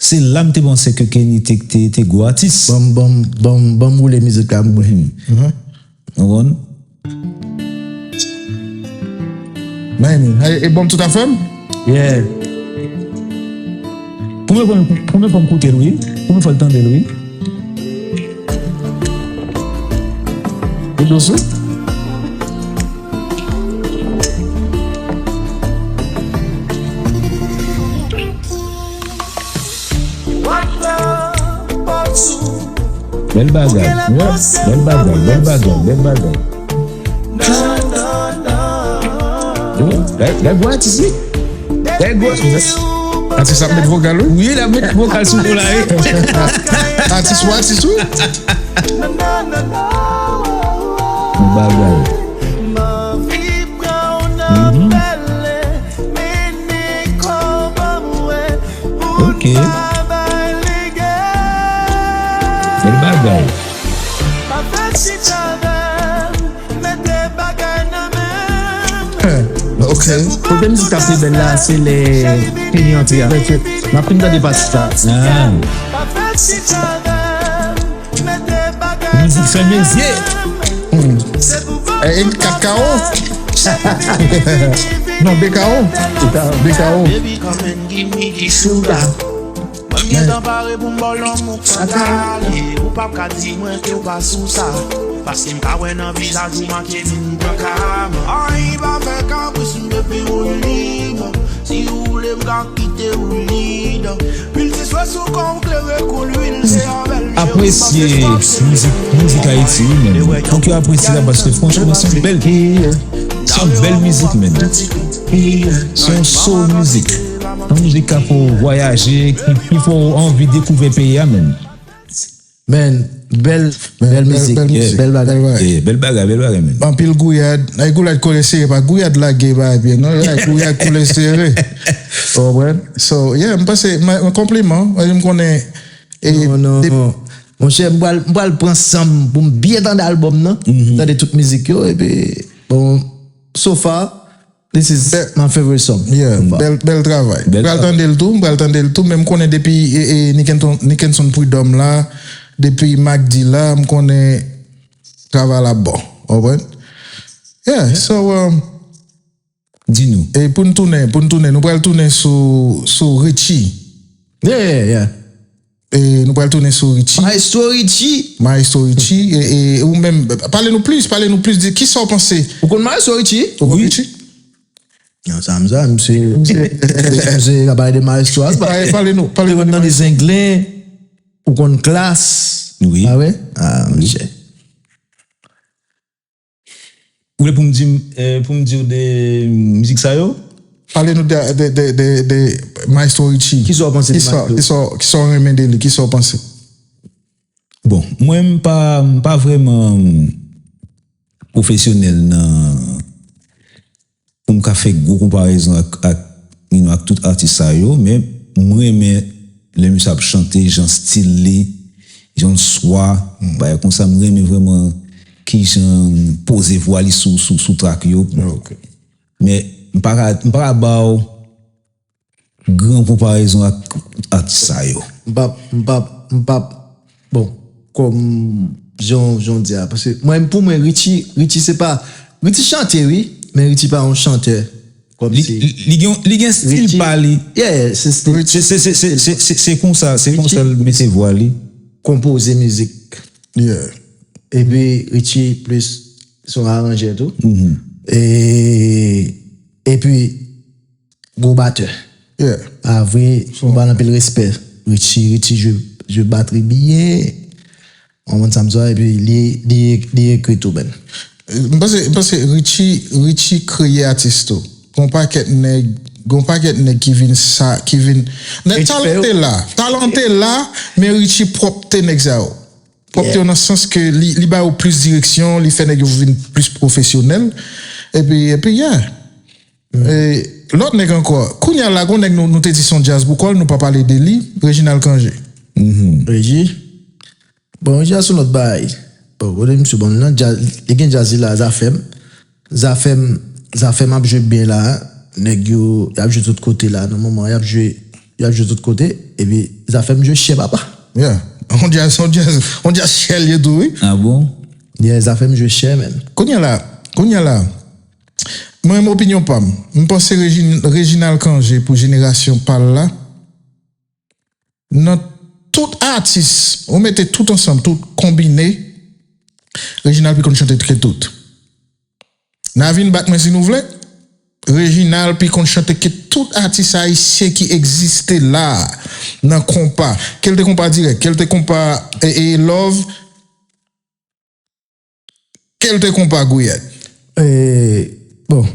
se la m te panse ke Kenny te, te, te gwo atis. Ban m, ban m, ban m, ban m woule mizik la pou mwen. Ou konprann? Miami, e, e ban m tout afè m? Yeah. Premye fwa, premye fwa m koute l, wi. Premye fwa l tande l, wi. Ou dous, wi. Bèl bagay, yeah. Bèl bagay, bèl bagay, bèl bagay. Yo, lè, lè gwo atis, wi. Lè gwo atis. Atis ap met vokal, wi. Wi, l ap met vokal sou kou la, wi. Atis ou atis, wi. Yon bagay. Mhm. Ok. Bèl bagay. Ok. Kote mizik ta pi bèl la, se lè Kenny antre a. M ap fin tande pati sa. Ah. Mizik fè mezye. Hmm. Eh, eh, kat kawo. Non, de kawo. De kawo. Baby, come and give me the sugar. Mwen gentan pare pou m ba w lanmou k pa kale. Ou p ap ka di mwen ke w pa sou sa. Paske m ka wè nan vizaj ou manke vin pran ka. Ay, pa fè kapris, m depi ou libre. Si ou vle, m ka kite ou libre. Pil ti swe sou kò w klere kou lwil, se avè l je ou pase. Apresye mizik, mizik Ayiti, wi, menn. Fòk yo apresye sa, paske franchman, se yon bèl, se yon bèl mizik, menn. Se yon soul mizik. Yon mizik k ap fè w vwayaje, ki, ki fè w anvi dekouvè peyi a, menn. Men, bèl, bèl mizik, bèl bagay. Bèl bagay, bèl bagay, menn. Anpil gouyad. Ay, gouyad kole sere, pa gouyad lage pa pye, non, ay, gouyad kole sere. Ou konprann? So, yeah, m panse, m, m konpliman. Paske m konnen, e, non, non, non. Monchè, m pral, m pral pran san m pou m byen tande albòm nan, tande tout mizik yo, epi, bon, so far, this is my favorite song. Yeah, bèl, bèl travay. M pral tande l tou, m pral tande l tou, men m konnen depi, e, e, Nickenson, Nickenson Prud'homme la, depi Mac D la, m konnen travay la bon. Ou konprann? Yeah, so, um, Di nou. E pou n tounen, pou n tounen, nou pral tounen sou, sou Richie. Yeah, yeah, yeah. E nou pral tounen sou Richie. Maestro Richie. Maestro Richie. E, e ou menm, pale nou plis, pale nou plis de kisa w panse. Ou konn Maestro Richie? Ou konn Richie? Non, sa m sa, misye, misye, misye ka pale de Maestro a, se pa. Pale, pale nou, pale nou de Maestro. Ou konn Zenglen, ou konn Klass. Wi. Ah, wi. Ah, monchè. Ou vle pou m di, eh, pou m di w de mizik sa yo? Pale nou de, de, de, de, de Maestro Richie. Kisa w panse de Maestro? Kisa, kisa, kisa w renmen de li? Kisa w panse? Bon, mwen, m pa, m pa vrèman pwofesyonèl nan, pou m ka fè gwo konparezon ak, ak, you know, ak tout atis sa yo, men m renmen lè misye ap chante, jan stil li, jan l swa, bagay konsa, m renmen vrèman kijan l poze vwa li sou, sou, sou track yo. Ok. Men m pa ka, m pa ka ba w gran konparezon ak atis sa yo. M p ap, m p ap, m p ap, bon, kòm jan, jan w di a, paske mwen, pou mwen, Richie, Richie se pa, Richie chante, wi, men Richie pa yon chantè. Kòm li, si li, li gen, li gen stil pa li. Yeah, se stil. Se, se, se, se, se, se, se konsa, se konsa l mete vwa li. Konpoze mizik. Yeah. Epi Richie plis se yon aranjè tou. Mhm. E, epi gwo batè. Yeah. A vre, m ba l anpil respè. Richie, Richie jwe, jwe batri byen. Ou konprann sa m di w, epi li, li, li ekri tou, man. M panse, m panse Richie, Richie kreye atis tou. Gon pakèt nèg, gon pakèt nèg ki vin sa, ki vin. Nèg, talan te la, talan te la, men Richie pwòpte nèg sa yo. Pwòpte yo nan sans ke li, li ba yo plis direksyon, li fè nèg yo vin plis pwofesyonèl. Epi, epi, yeah. E, lòt nèg ankò. Kounye a la, gon nèg nou, nou te di se yon djaz boukòl, nou pa pale de li, Reginald Cangé. Mhm. Regi. Bon, Regi a se yon lòt bagay. Bon, kote misye bon nan djaz, li gen djaz li la, Zafèm. Zafèm, Zafèm ap jwe byen la. Nèg yo, y ap jwe tout kote la. Nan moman, y ap jwe, y ap jwe tout kote. Epi, Zafèm jwe chè, papa. Yeah. On djaz, on djaz, on djaz chè li ye tou, wi. Ah bon? Yeah, Zafèm jwe chè, man. Kounye a la, kounye a la. Mwen menm, opinyon pa m, m panse Regi-, Reginald Cangé pou jenerasyon pa l la, nan tout atis, ou mete tout ansanm, tout konbine, Reginald pi konn chante ke tout. N a vin bat mwen si nou vle, Reginald pi konn chante ke tout atis ayisyen ki egziste la a, nan konpa. Ke l te konpa dirèk, ke l te konpa, e, e, love, ke l te konpa gouyad. E, bon.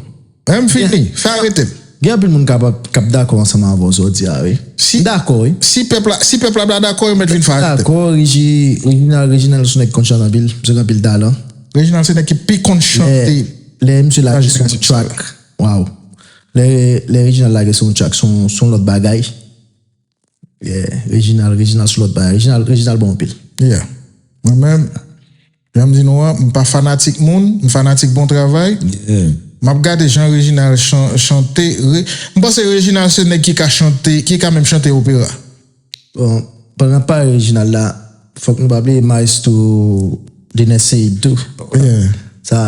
Men m fini, fè arete m. Gen anpil moun k ap, k ap dakò ansanm avè w sa w di a, wi. Si, m dakò, wi. Si pèp la, si pèp la pa dakò, yo mèt vin fè arete m. Dakò, Regi-, Reginald, Reginald se yon nèg ki konn chante anpil, misye gen anpil talan. Reginald se nèg ki pi konn chante. Lè, lè misye lage sou yon track, waw. Lè, lè Reginald lage sou yon track, se yon, se yon lòt bagay. Yeah, Reginald, Reginald sou lòt bagay. Reginald, Reginald bon anpil. Yeah. Mwen menm, jan m di nou an, m pa fanatik moun, m fanatik bon travay. Yeah. M ap gade jan Reginald chan-, chante. Re-, m panse Reginald se nèg ki ka chante, ki ka menm chante opera. Bon, pandan n ap pale Reginald la, fòk nou pa bliye Maestro Dener Ceide tou. Yeah. Sa,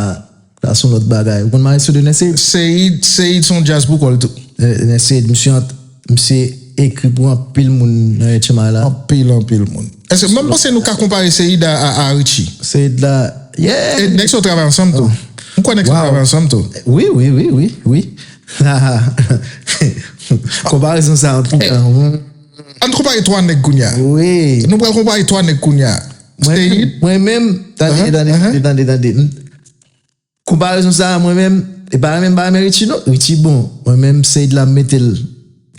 sa se yon lòt bagay. Ou konn Maestro Dener Ceide? Ceide, Ceide se yon djaz pou kò l tou. Eh, Dener Ceide, misye ant, misye ekri pou anpil moun nan H M I la. Anpil, anpil moun. Èske, mwen, m panse nou ka konpare Ceide a, a, a Richie. Ceide la, yeah. E nèg sa yo travay ansanm tou. M kwè nèg sa yo travay ansanm tou. Wi, wi, wi, wi, wi. Konparezon sa, an tou ka. Ann konpare twa nèg kounye a. Wi. Nou pral konpare twa nèg kounye a. Mwen, mwen menm, tande, tande, tande, tande, tande. Konparezon sa a, mwen menm, e pa menm, pa menm Richie, non. Richie bon. Mwen menm, Ceide la, m mete l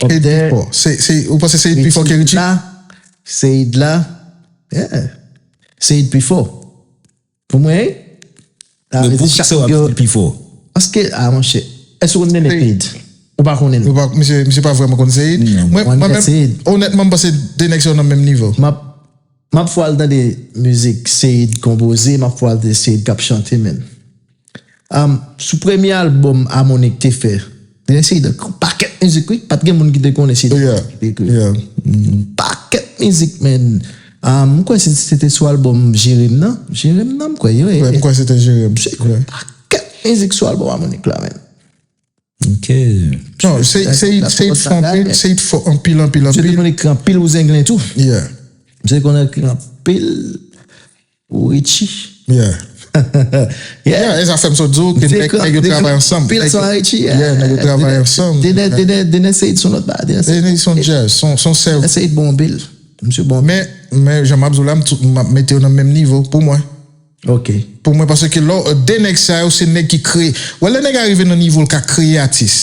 up there. Ceide pi fò. Se, se, ou panse Ceide pi fò ke Richie? Ceide la, yeah. Ceide pi fò. Pou mwen, wi. Men poukisa w ap di l pi fò? Paske, a, monchè, èske ou konnen Ceide? Ou pa konnen l? Ou pa, misye, misye pa vrèman konn Ceide. Non. Mwen, mwen menm, onètman, m panse de nèg sa yo nan menm nivo. M ap, m ap fè w al tande mizik Ceide konpoze, m ap fè w al tande Ceide k ap chante, man. Um, sou premye albòm Harmonik te fè, Dener Ceide gen yon pakèt mizik, wi. Pa t gen moun ki te konnen se li ki te ekri. Yeah. Pakèt mizik, man. Um, m kwè se, se te sou albòm Jere m nan. Jere m nan, m kwè, yeah. M kwè se te Jere m. Misye ekri pakèt mizik sou albòm Harmonik la, man. Ok. Non, Seïd, Seïd, Seïd fò anpil, Seïd fò anpil, anpil, Misye te anpil. Konn ekri anpil pou Zenglen tou. Yeah. Misye konn ekri anpil pou Richie. Yeah. Yeah. Yeah, e sa fè m sot di w ke nèg nèg yo travay ansanm. Pil son Richie. Yeah, nèg yo travay ansanm. Dener, Dener, Dener Seïd son lòt ba. Dener E nèg son jazz, son, son sèv. Seïd bon pil. Misye bon. Men, men jan m ap di w la, m tou- m ap mete yo nan menm nivo pou mwen. Ok. Pou mwen, paske lò, de nèg sa yo, se nèg ki kreye. Wè, lè nèg a rive nan nivo l ka kreye atis.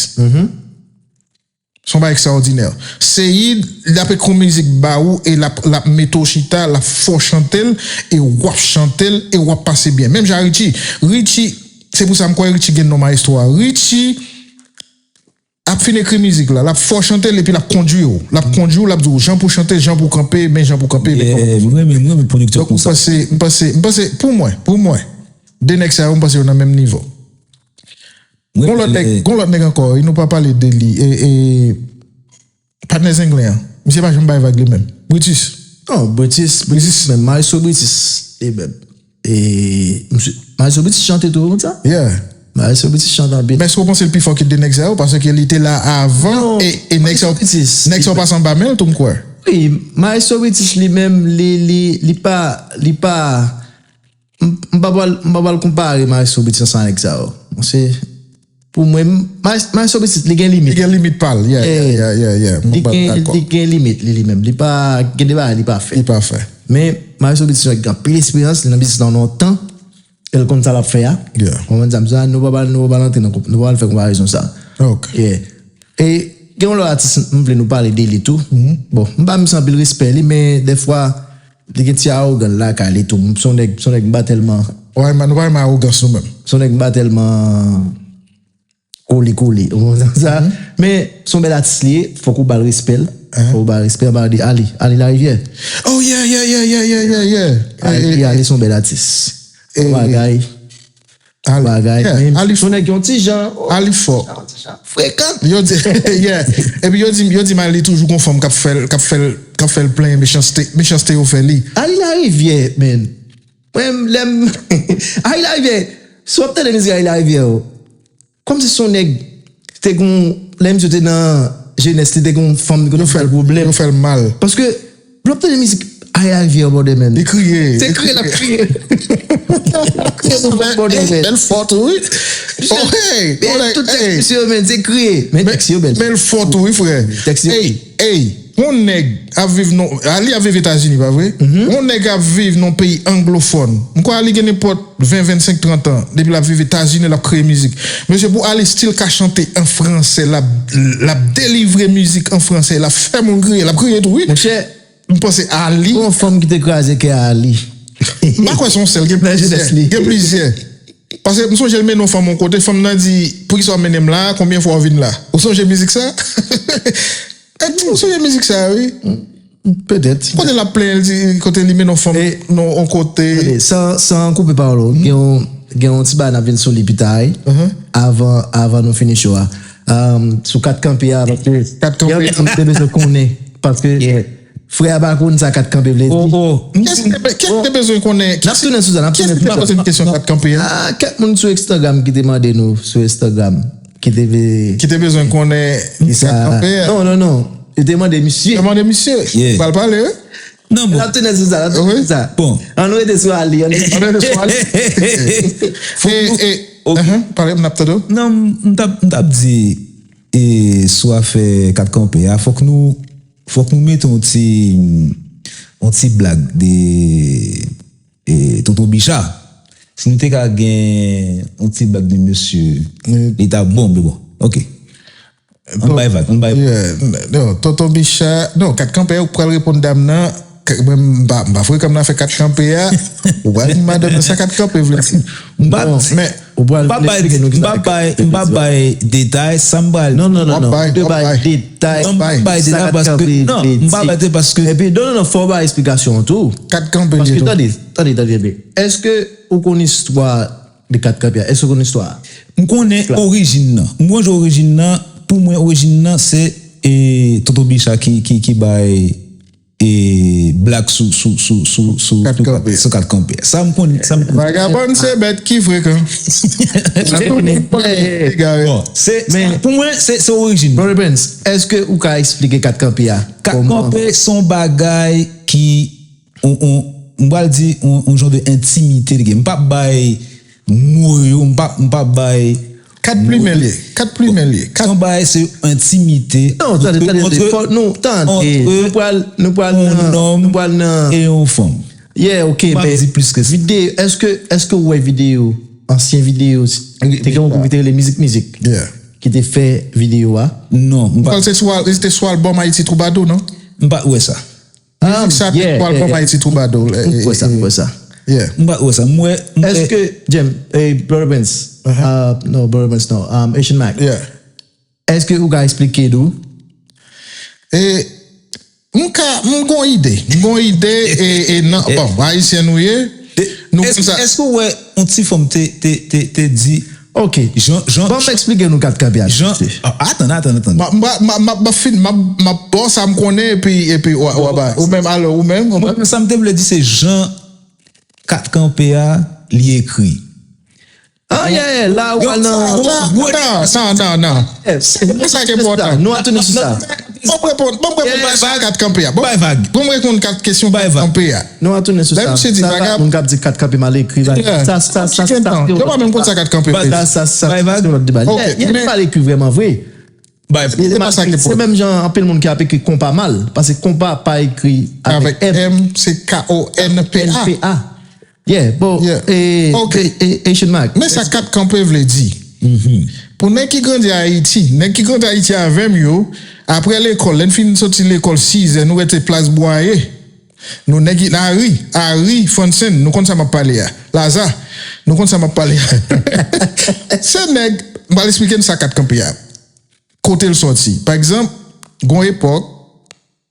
Se yon bagay ekstraòdinè. Seïd, l ap ekri yon mizik ba ou e l ap, l ap mete w chita, l ap fè w chante l, e w ap chante l, e w ap pase byen. Menm jan Richie. Richie, se pou sa m kwè Richie gen non maestro a. Richie ap fin ekri mizik la, l ap fè w chante l, epi l ap kondui w. L ap kondui w, l ap di w jan pou chante, jan pou kanpe, men jan pou kanpe, men kòman pou fè. Mwen renmen, mwen renmen pwodiktè Donk, m konsa. panse, m panse, m panse, pou mwen, pou mwen, de nèg sa yo, m panse yo nan menm nivo. Gon lòt nèg, gon lòt nèg ankò, wi, nou pa pale de li. E, e, patnè Zenglen an. Misye pa janm bay vag li menm. Brutus. Non, Brutus, Brutus, men Maestro Brutus, e, ben, e, misye, Maestro Brutus chante tou, konn sa? Yeah. Maestro Brutus chante anpil. Men èske w panse l pi fò ke de nèg sa yo? Paske li te la avan, Non, e, e nèg sa yo, Maestro Brutus, nèg sa yo pase anba men l tou, m kwè. Wi, Maestro Brutus li menm, li, li, li pa, li pa, m m pa pral, m pa pral konpare Maestro Brutus ansanm nèg sa yo. Bon, se, pou mwen, Maes- Maestro Brutus, li gen Li limit. Gen limit pa l, yeah, yeah, Eh, yeah, yeah, yeah. Li Mwen pa gen, dakò. Li gen limit, li, li menm. Li pa, gen de bagay li pa fè. Li pa fè. Men, Maestro Brutus, li gen anpil eksperyans, li nan biznis lan lontan. E l konn sa l ap fè a. Yeah. Konprann sa m di a, nou pa pral, nou pa pral antre nan, konp- nou pa pral fè konparezon sa. Ok. Yeah. E gen yon lòt atis m vle nou pale de li tou. Bon, m ba misye anpil respè li, men dèfwa, li gen ti awogan lakay li tou. M se yon nèg, se yon nèg m pa tèlman, Ou pa renmen, nou pa renmen awogans nou menm. se yon nèg m pa tèlman kole kole. Ou konprann sa? Men, se yon bèl atis li ye, fòk ou ba l respè l. Fòk ou ba l respè, ba l di Ali, Ali Larivière. Oh, yeah, yeah, yeah, yeah, yeah, yeah, yeah. Ali, Eh, eh, Ali se yon bèl atis. Eh, Bagay. Ali. Bagay. Yeah, Men Ali se yon nèg yon ti jan. Ali fò. Frekan. Yo di, yeah. Epi yo di, yo di m Ali toujou gon fanm k ap fè l, k ap fè l, k ap fè l plenyen mechanste, mechanste yo fè li. Ali Larivière, man. Mwen, lè m, Ali Larivière, si w ap tande mizik Ali Larivière yo, kòmsi se yon nèg ki te gon, lè misye te nan jenès, li te gon fanm ki te fè l pwoblèm. Yo fè l mal. Paske, lè w ap tande mizik Ali Larivière, brother, man. Li kriye. Se kriye l ap kriye. Kriye pou fè brother, man. Bèl fòt, wi. Oh, hey. Men tout tèks misye yo, man, se kriye. Men tèks yo bèl. Men l fòt, wi, frè. Tèks yo. Hey, hey. Yon nèg ap viv non, Ali ap viv Etazini, pa vre? Yon nèg ap viv non peyi anglofòn. M kwè Ali gen nenpòt ven, vennsenk, trant an. Depi l ap viv Etazini, l ap kreye mizik. Mesye, pou Ali still ka chante an fransè, l ap, l ap delivre mizik an fransè, l ap fè moun kriye, l ap kriye tou, wi. Monchè, M panse Ali. Yon fanm ki te kraze kè Ali. M pa kwè se yon sèl, gen plizyè. Gen plizyè. Paske m sonje l mennen yon fanm yon kote, fanm nan di, "Poukisa w mennen m la? Konbyen fwa w vin la?" Ou sonje mizik sa? Ou sonje mizik sa, wi? Petèt. Kote l ap plenyen, l di, kote li mennen yon fanm nan yon kote. Tande, san, san koupe pawòl ou, gen yon, gen yon ti bagay n ap vin sou li pita, wi. Avan, avan nou fini show a. Um, sou kat kanpe a, paske Kat kanpe. Gen yon ti bagay m te bezwen konnen, paske frè a pa konn sa kat kanpe vle di. Kiyès ki te be- kiyès ki te bezwen konnen? N ap tounen sou sa, n ap tounen sou sa. Poze m kesyon kat kanpe a. Ah, kèk moun sou Instagram ki te mande nou, sou Instagram, ki te vle Ki te bezwen konnen ki sa. Kat kanpe a. Non, non, non. Yo te mande misye. Demande misye. Yeah. Pral pale, wi. Non, N bon. ap tounen sou sa, n ap tounen sou sa. Bon. Ann rete sou Ali, ann rete sou Ann rete sou Ali. E, e, ahan, pale, m ap tande w. Non, m t ap, m t ap di, e, sou afè kat kanpe a, fòk nou, fòk nou mete yon ti, yon ti blag de, e, Tonton Bicha. Si nou te ka gen yon ti blag de mesye, li t ap bon, men bon. Ok. Ann bay vag, ann bay vag. Yeah, non, Tonton Bicha, non, kat kanpe a, ou pral reponn dam nan, k- mwen, m pa, m pa frekan nan afè kat kanpe a, ou pral di madanm nan sa kat kanpe vle di. M pa, Men, Ou pral m pa bay, eksplike nou m kisa pa bay, m pa bay detay, sa m pral. Non, non, non, W ap non. bay, Ou te w ap bay bay. detay. Non, m pa bay Sa detay kat paske, kanpe non, vle m pa di. bay detay paske Epi, non, non, non, fò w bay eksplikasyon an tou. Kat kanpe Paske, li tou. Tande, tande, tande, tande. Èske ou konn istwa de kat kanpe a? Èske ou konn istwa a? M konnen orijin nan. M wè orijin nan, pou mwen, orijin nan, se, e, Tonton Bicha ki, ki, ki bay, e, blag sou, sou, sou, sou, sou, Kat sou kanpe. Sou kat kanpe. Sa m konn, sa m konn. Vagabon se bèt ki frekan. Bon, se, pou mwen, se, se orijin. Brother Prince, èske ou ka eksplike kat kanpe a? Kat kanpe se yon bagay ki, on, on, m pral di, on, on jan de entimite li gen. M p ap bay mo yo, m p ap, m p ap bay Kat plimen li ye. Kat plimen li ye. Kat bagay se entimite. Non, tande, tande, tande. Fò nou tande. Nou pral, nou pral nan, nou pral nan. E yon fanm. Yeah, ok, men di plis ke videyo, èske, èske ou wè videyo, ansyen videyo, te gen yon gwoup ki te rele Mizik Mizik, ki te fè videyo a? Non. Mwen kwè se sou al- se te sou albòm Ayiti Twoubadou, non? M pa t wè sa. Mizik sa te sou albòm Ayiti Twoubadou. Mwen kwè sa, mwen kwè sa. Yeah. M pa t wè sa. M wè, m wè. Èske, Jem, eh, Brother Prince, uh, non, Brother Prince, non, um, Asian Mac, Yeah. Èske ou ka eksplike nou? E, m ka, m gon ide. M gon ide, e, e nan, bon, Ayisyen nou ye. Nou Èske, konn sa. Èske ou wè yon ti fanm te, te, te, te di, Ok. Jan, jan, Ban m eksplike nou kat kanpe a. jan, ah, atann, atann, atann. M ap, m ap, m ap, m ap fin, m ap, m ap ba w sa m konnen, epi, epi w a, w a bay. Ou menm, alò, ou menm. Mwen, sa m te vle di, se jan kat kanpe a, li ekri. Ah, yeah, yeah, la, ou al nan. Non, non, non, non. Se sa ki enpòtan. Nou a tounen sou sa. Ban m reponn, ban m reponn bay sa kat kanpe a. Ban Bay vag. Ban m reponn kat kesyon kat kanpe a. Nou a tounen sou Lè sa. misye di Sa, vagab- moun k ap di kat kanpe mal ekri, vag. Yeah. Sa, sa, sa, sa, Yo pa menm konn sa kat kanpe. Sa, sa, sa, Bay vag. se yon lòt deba. Ok, Yeah, yeah, men- mal ekri vrèman vre. Bay vag. Se pa sa ki Se menm jan anpil moun ki ap ekri konpa mal, paske konpa pa ekri Avèk avèk M. M, se K O N P A. N P A. Yeah, bon, Yeah. eh, Ok. eh, eh, Asian Mac. Men sa kat kanpe vle di. Pou nèg ki grandi Ayiti, nèg ki grandi Ayiti avè m yo, apre lekòl, lè n fin soti lekòl sizè, nou rete plas Bwaye. Nou nèg ki lari, Ari, Fansen, nou konn sa m ap pale a. Laza, nou konn sa m ap pale a. Se nèg, m pral eksplike n sa kat kanpe a. Kote l sòti. Pa egzanp, gon epòk,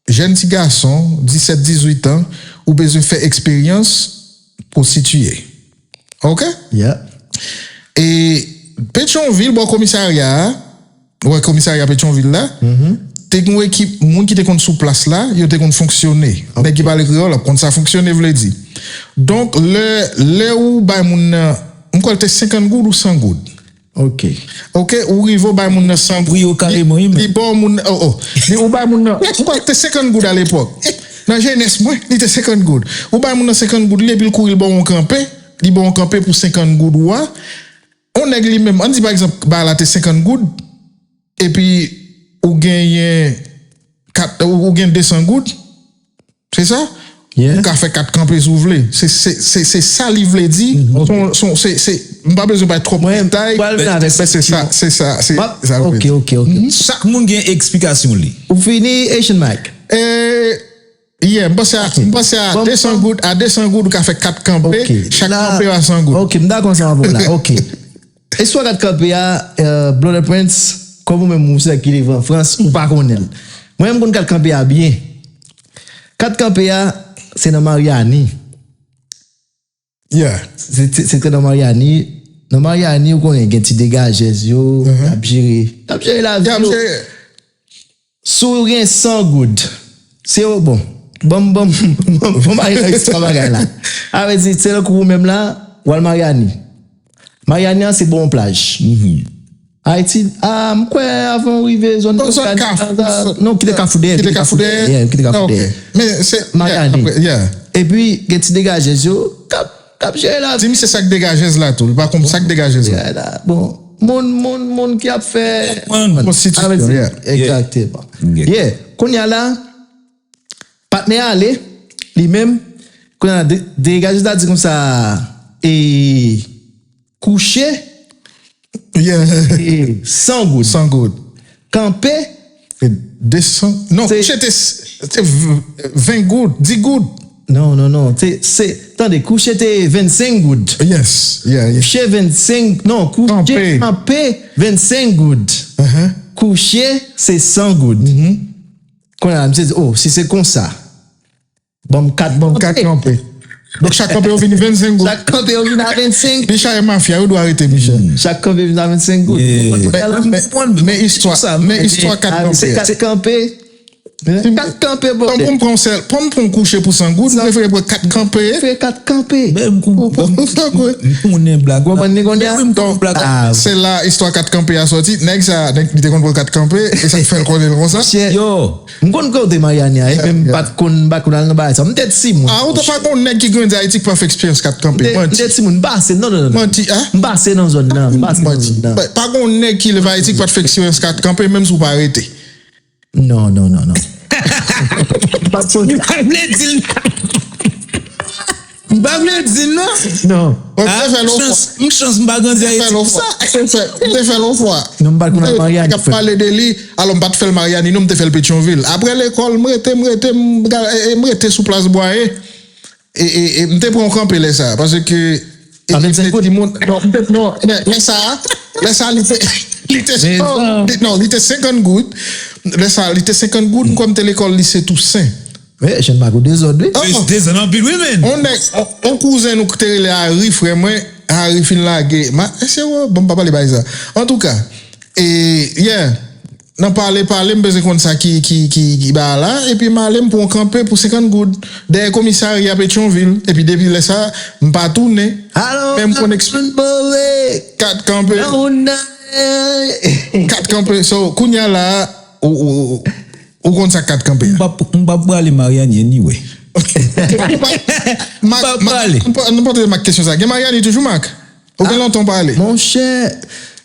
jèn ti gason, disèt, dizuit an, ou bezwen fè eksperyans pwostitiye. Ok? Yeah. E Petyonvil, bò komisarya a, wè komisarya Petyonvil la, te gen yon ekip moun ki te konn sou plas la, yo te konn fonksyone. Nèg ki pale kreyòl ap konn sa fonksyone vle di. Donk, lè, lè ou bay moun nan, m kwè l te senkant goud ou san goud. Ok. Ok, ou rive ou bay moun nan san goud. Pri yo kareman, wi, men. Li ba moun nan, oh, oh. Li, ou bay moun nan, m kwè l te senkant goud alepòk. Nan jenès mwen, li te senkant goud. Ou bay moun nan senkant goud, li epi l kouri, l ba w yon kanpe, li ba w yon kanpe pou senkant goud ou a. On nèg li menm, ann di pa egzanp, bagay la te senkant goud, epi ou genyen kat, ou, ou gen desan goud, se sa? Yeah. Ou ka fè kat kanpe si w vle. Se, se, se, se sa li vle di. Son, son, se, se, m pa bezwen bay twòp detay. Pral vin avèk Men se sa, se sa, se M ap- sa l vle Ok, di. ok, ok. Chak moun gen eksplikasyon li. Ou fini, Asian Mac? Eh, yeah, m panse a, m panse a Bon, desan bon. Goud, a desan goud ou ka fè kat kanpe, Ok. chak La- kanpe a san goud. Ok, m dakò ansanm avè w la. Ok. Istwa kat kanpe a, euh, Brother Prince, kòm ou menm ou sèkile an Frans, ou pa konnen l. Mwen, m konn kat kanpe a byen. Kat kanpe a, se nan Maryani. Yeah. Se, se, se te nan Maryani. Nan Maryani, ou konnen, gen ti degajèz yo, y ap jere. Y ap jere lavi Y ap yo. jere. Si w gen san goud, se yo, bon. Bon, bon, bon, bon, bagay nan istwa bagay la. A vle di, se tankou ou menm la, w al Maryani. Maryani an se bò yon plaj. Ayiti, a, m kwè avan w rive zòn Bon, zòn Kafou, Kafou, sa- zòn- non, kite Kafou dèyè, Kite kite Kafou Kafou dèyè? dèyè, kite Kafou Ah, ok. dèyè. Men se Maryani. Yeah, apre, yeah. Epi, gen ti degajèz yo, k ap, k ap jere la. Di misye sa k degajèz la tou, li pa konn sa k degajèz la. Yeah, la. Bon, moun, moun, moun ki ap fè Konstitisyon, a vle di, yeah. Egzakteman. Yeah. Yeah. Kounye a la, patnè a ale, li menm, kounye a la, de- degajèz la di konsa, e kouche, Yeah. e san goud. San goud. Kanpe, E desan. Non, Se- kouche te, te ven goud, dis goud. non, non, non, se, se, tande, kouche te vennsenk goud. Yes, yeah, yeah. Kouche vennsenk, non, kouche Kanpe. kanpe vennsenk goud. Uh-huh. Kouche, se san goud. Kounye a, misye di, oh, si se konsa, ban m kat, ban m Kat kanpe. Donk chak kanpe yo vin vennsenk goud. Chak kanpe yo vin a vennsenk. Michel e mafya, yo dwe arete Michel. Chak kanpe vin a vennsenk goud. Yeah. Men, men, men istwa, men istwa kat Ah, se kanpe. kat kanpe. Kat kanpe, bro. Tankou m pran yon sèl, pou m pran yon kouche pou san goud, m prefere pran kat kanpe. Prefere kat kanpe. Men m konprann. M konnen blag. Konprann ni konnen. Donk, se la istwa kat kanpe a sòti. Nèg sa, nèg li te konn pran kat kanpe, e sa k fè l konnen l konsa. Yo, m konn kote Mariani a, epi m pa t konn, m pa t konn al nan bagay sa. M te timoun. Ah, ou te pa konn nèg ki grandi Ayiti ki pa fè eksperyans kat kanpe. M te timoun, m pase, non, non, non. Manti, ah? M pase nan zòn nan, m pase nan zòn nan. Pa konn nèg ki leve Ayiti ki pa t fè eksperyans kat kanpe, menm si w pa rete. Non, non, non, non. M pa t sonje. M pa vle di l. M pa vle di l, non. Non. M chans, m chans m pa grandi Ayiti pou sa. M te fè l yon fwa. Non, m pa t konn al Maryani. Nèg ap pale de li, alò m pa t fè l Maryani, non, m te fè l Petyonvil. Apre lekòl, m rete, m rete, m rete sou plas Bwaye. E, e, e, m te pran yon kanpe lè sa a, paske e, e, e, timoun, non, m te, non, lè, lè sa a, lè sa a, li te, li te, non, li te senkant goud. Lè sa a, li te senkant goud, m kwè m te lekòl lise Tousen. Wi, jèn mago dezòd, wi. Dezòd anpil, wi, men. On nèg, on, on kouzen nou k te rele Harry, frè mwen, Harry fin lage. Ma, mesye, wè, bon, m pa pale bagay sa. Antouka, e, yeah. Nan pale, pale, m bezwen konn sa ki, ki, ki, ki ba la, epi m ale, m pran kanpe pou senkant goud dèyè komisarya Petyonvil, epi depi lè sa, m pa tounen. Men m konn eksplike. Kat kanpe. Kat kanpe. So, kounye a la, ou, ou, ou, ou konn sa kat kanpe a. M p ap, m p ap prale Maryani anyway. M p ap prale. M poze Mak kesyon sa. Gen Maryani toujou, Mak? Ou gen lontan w pa ale? Monchè,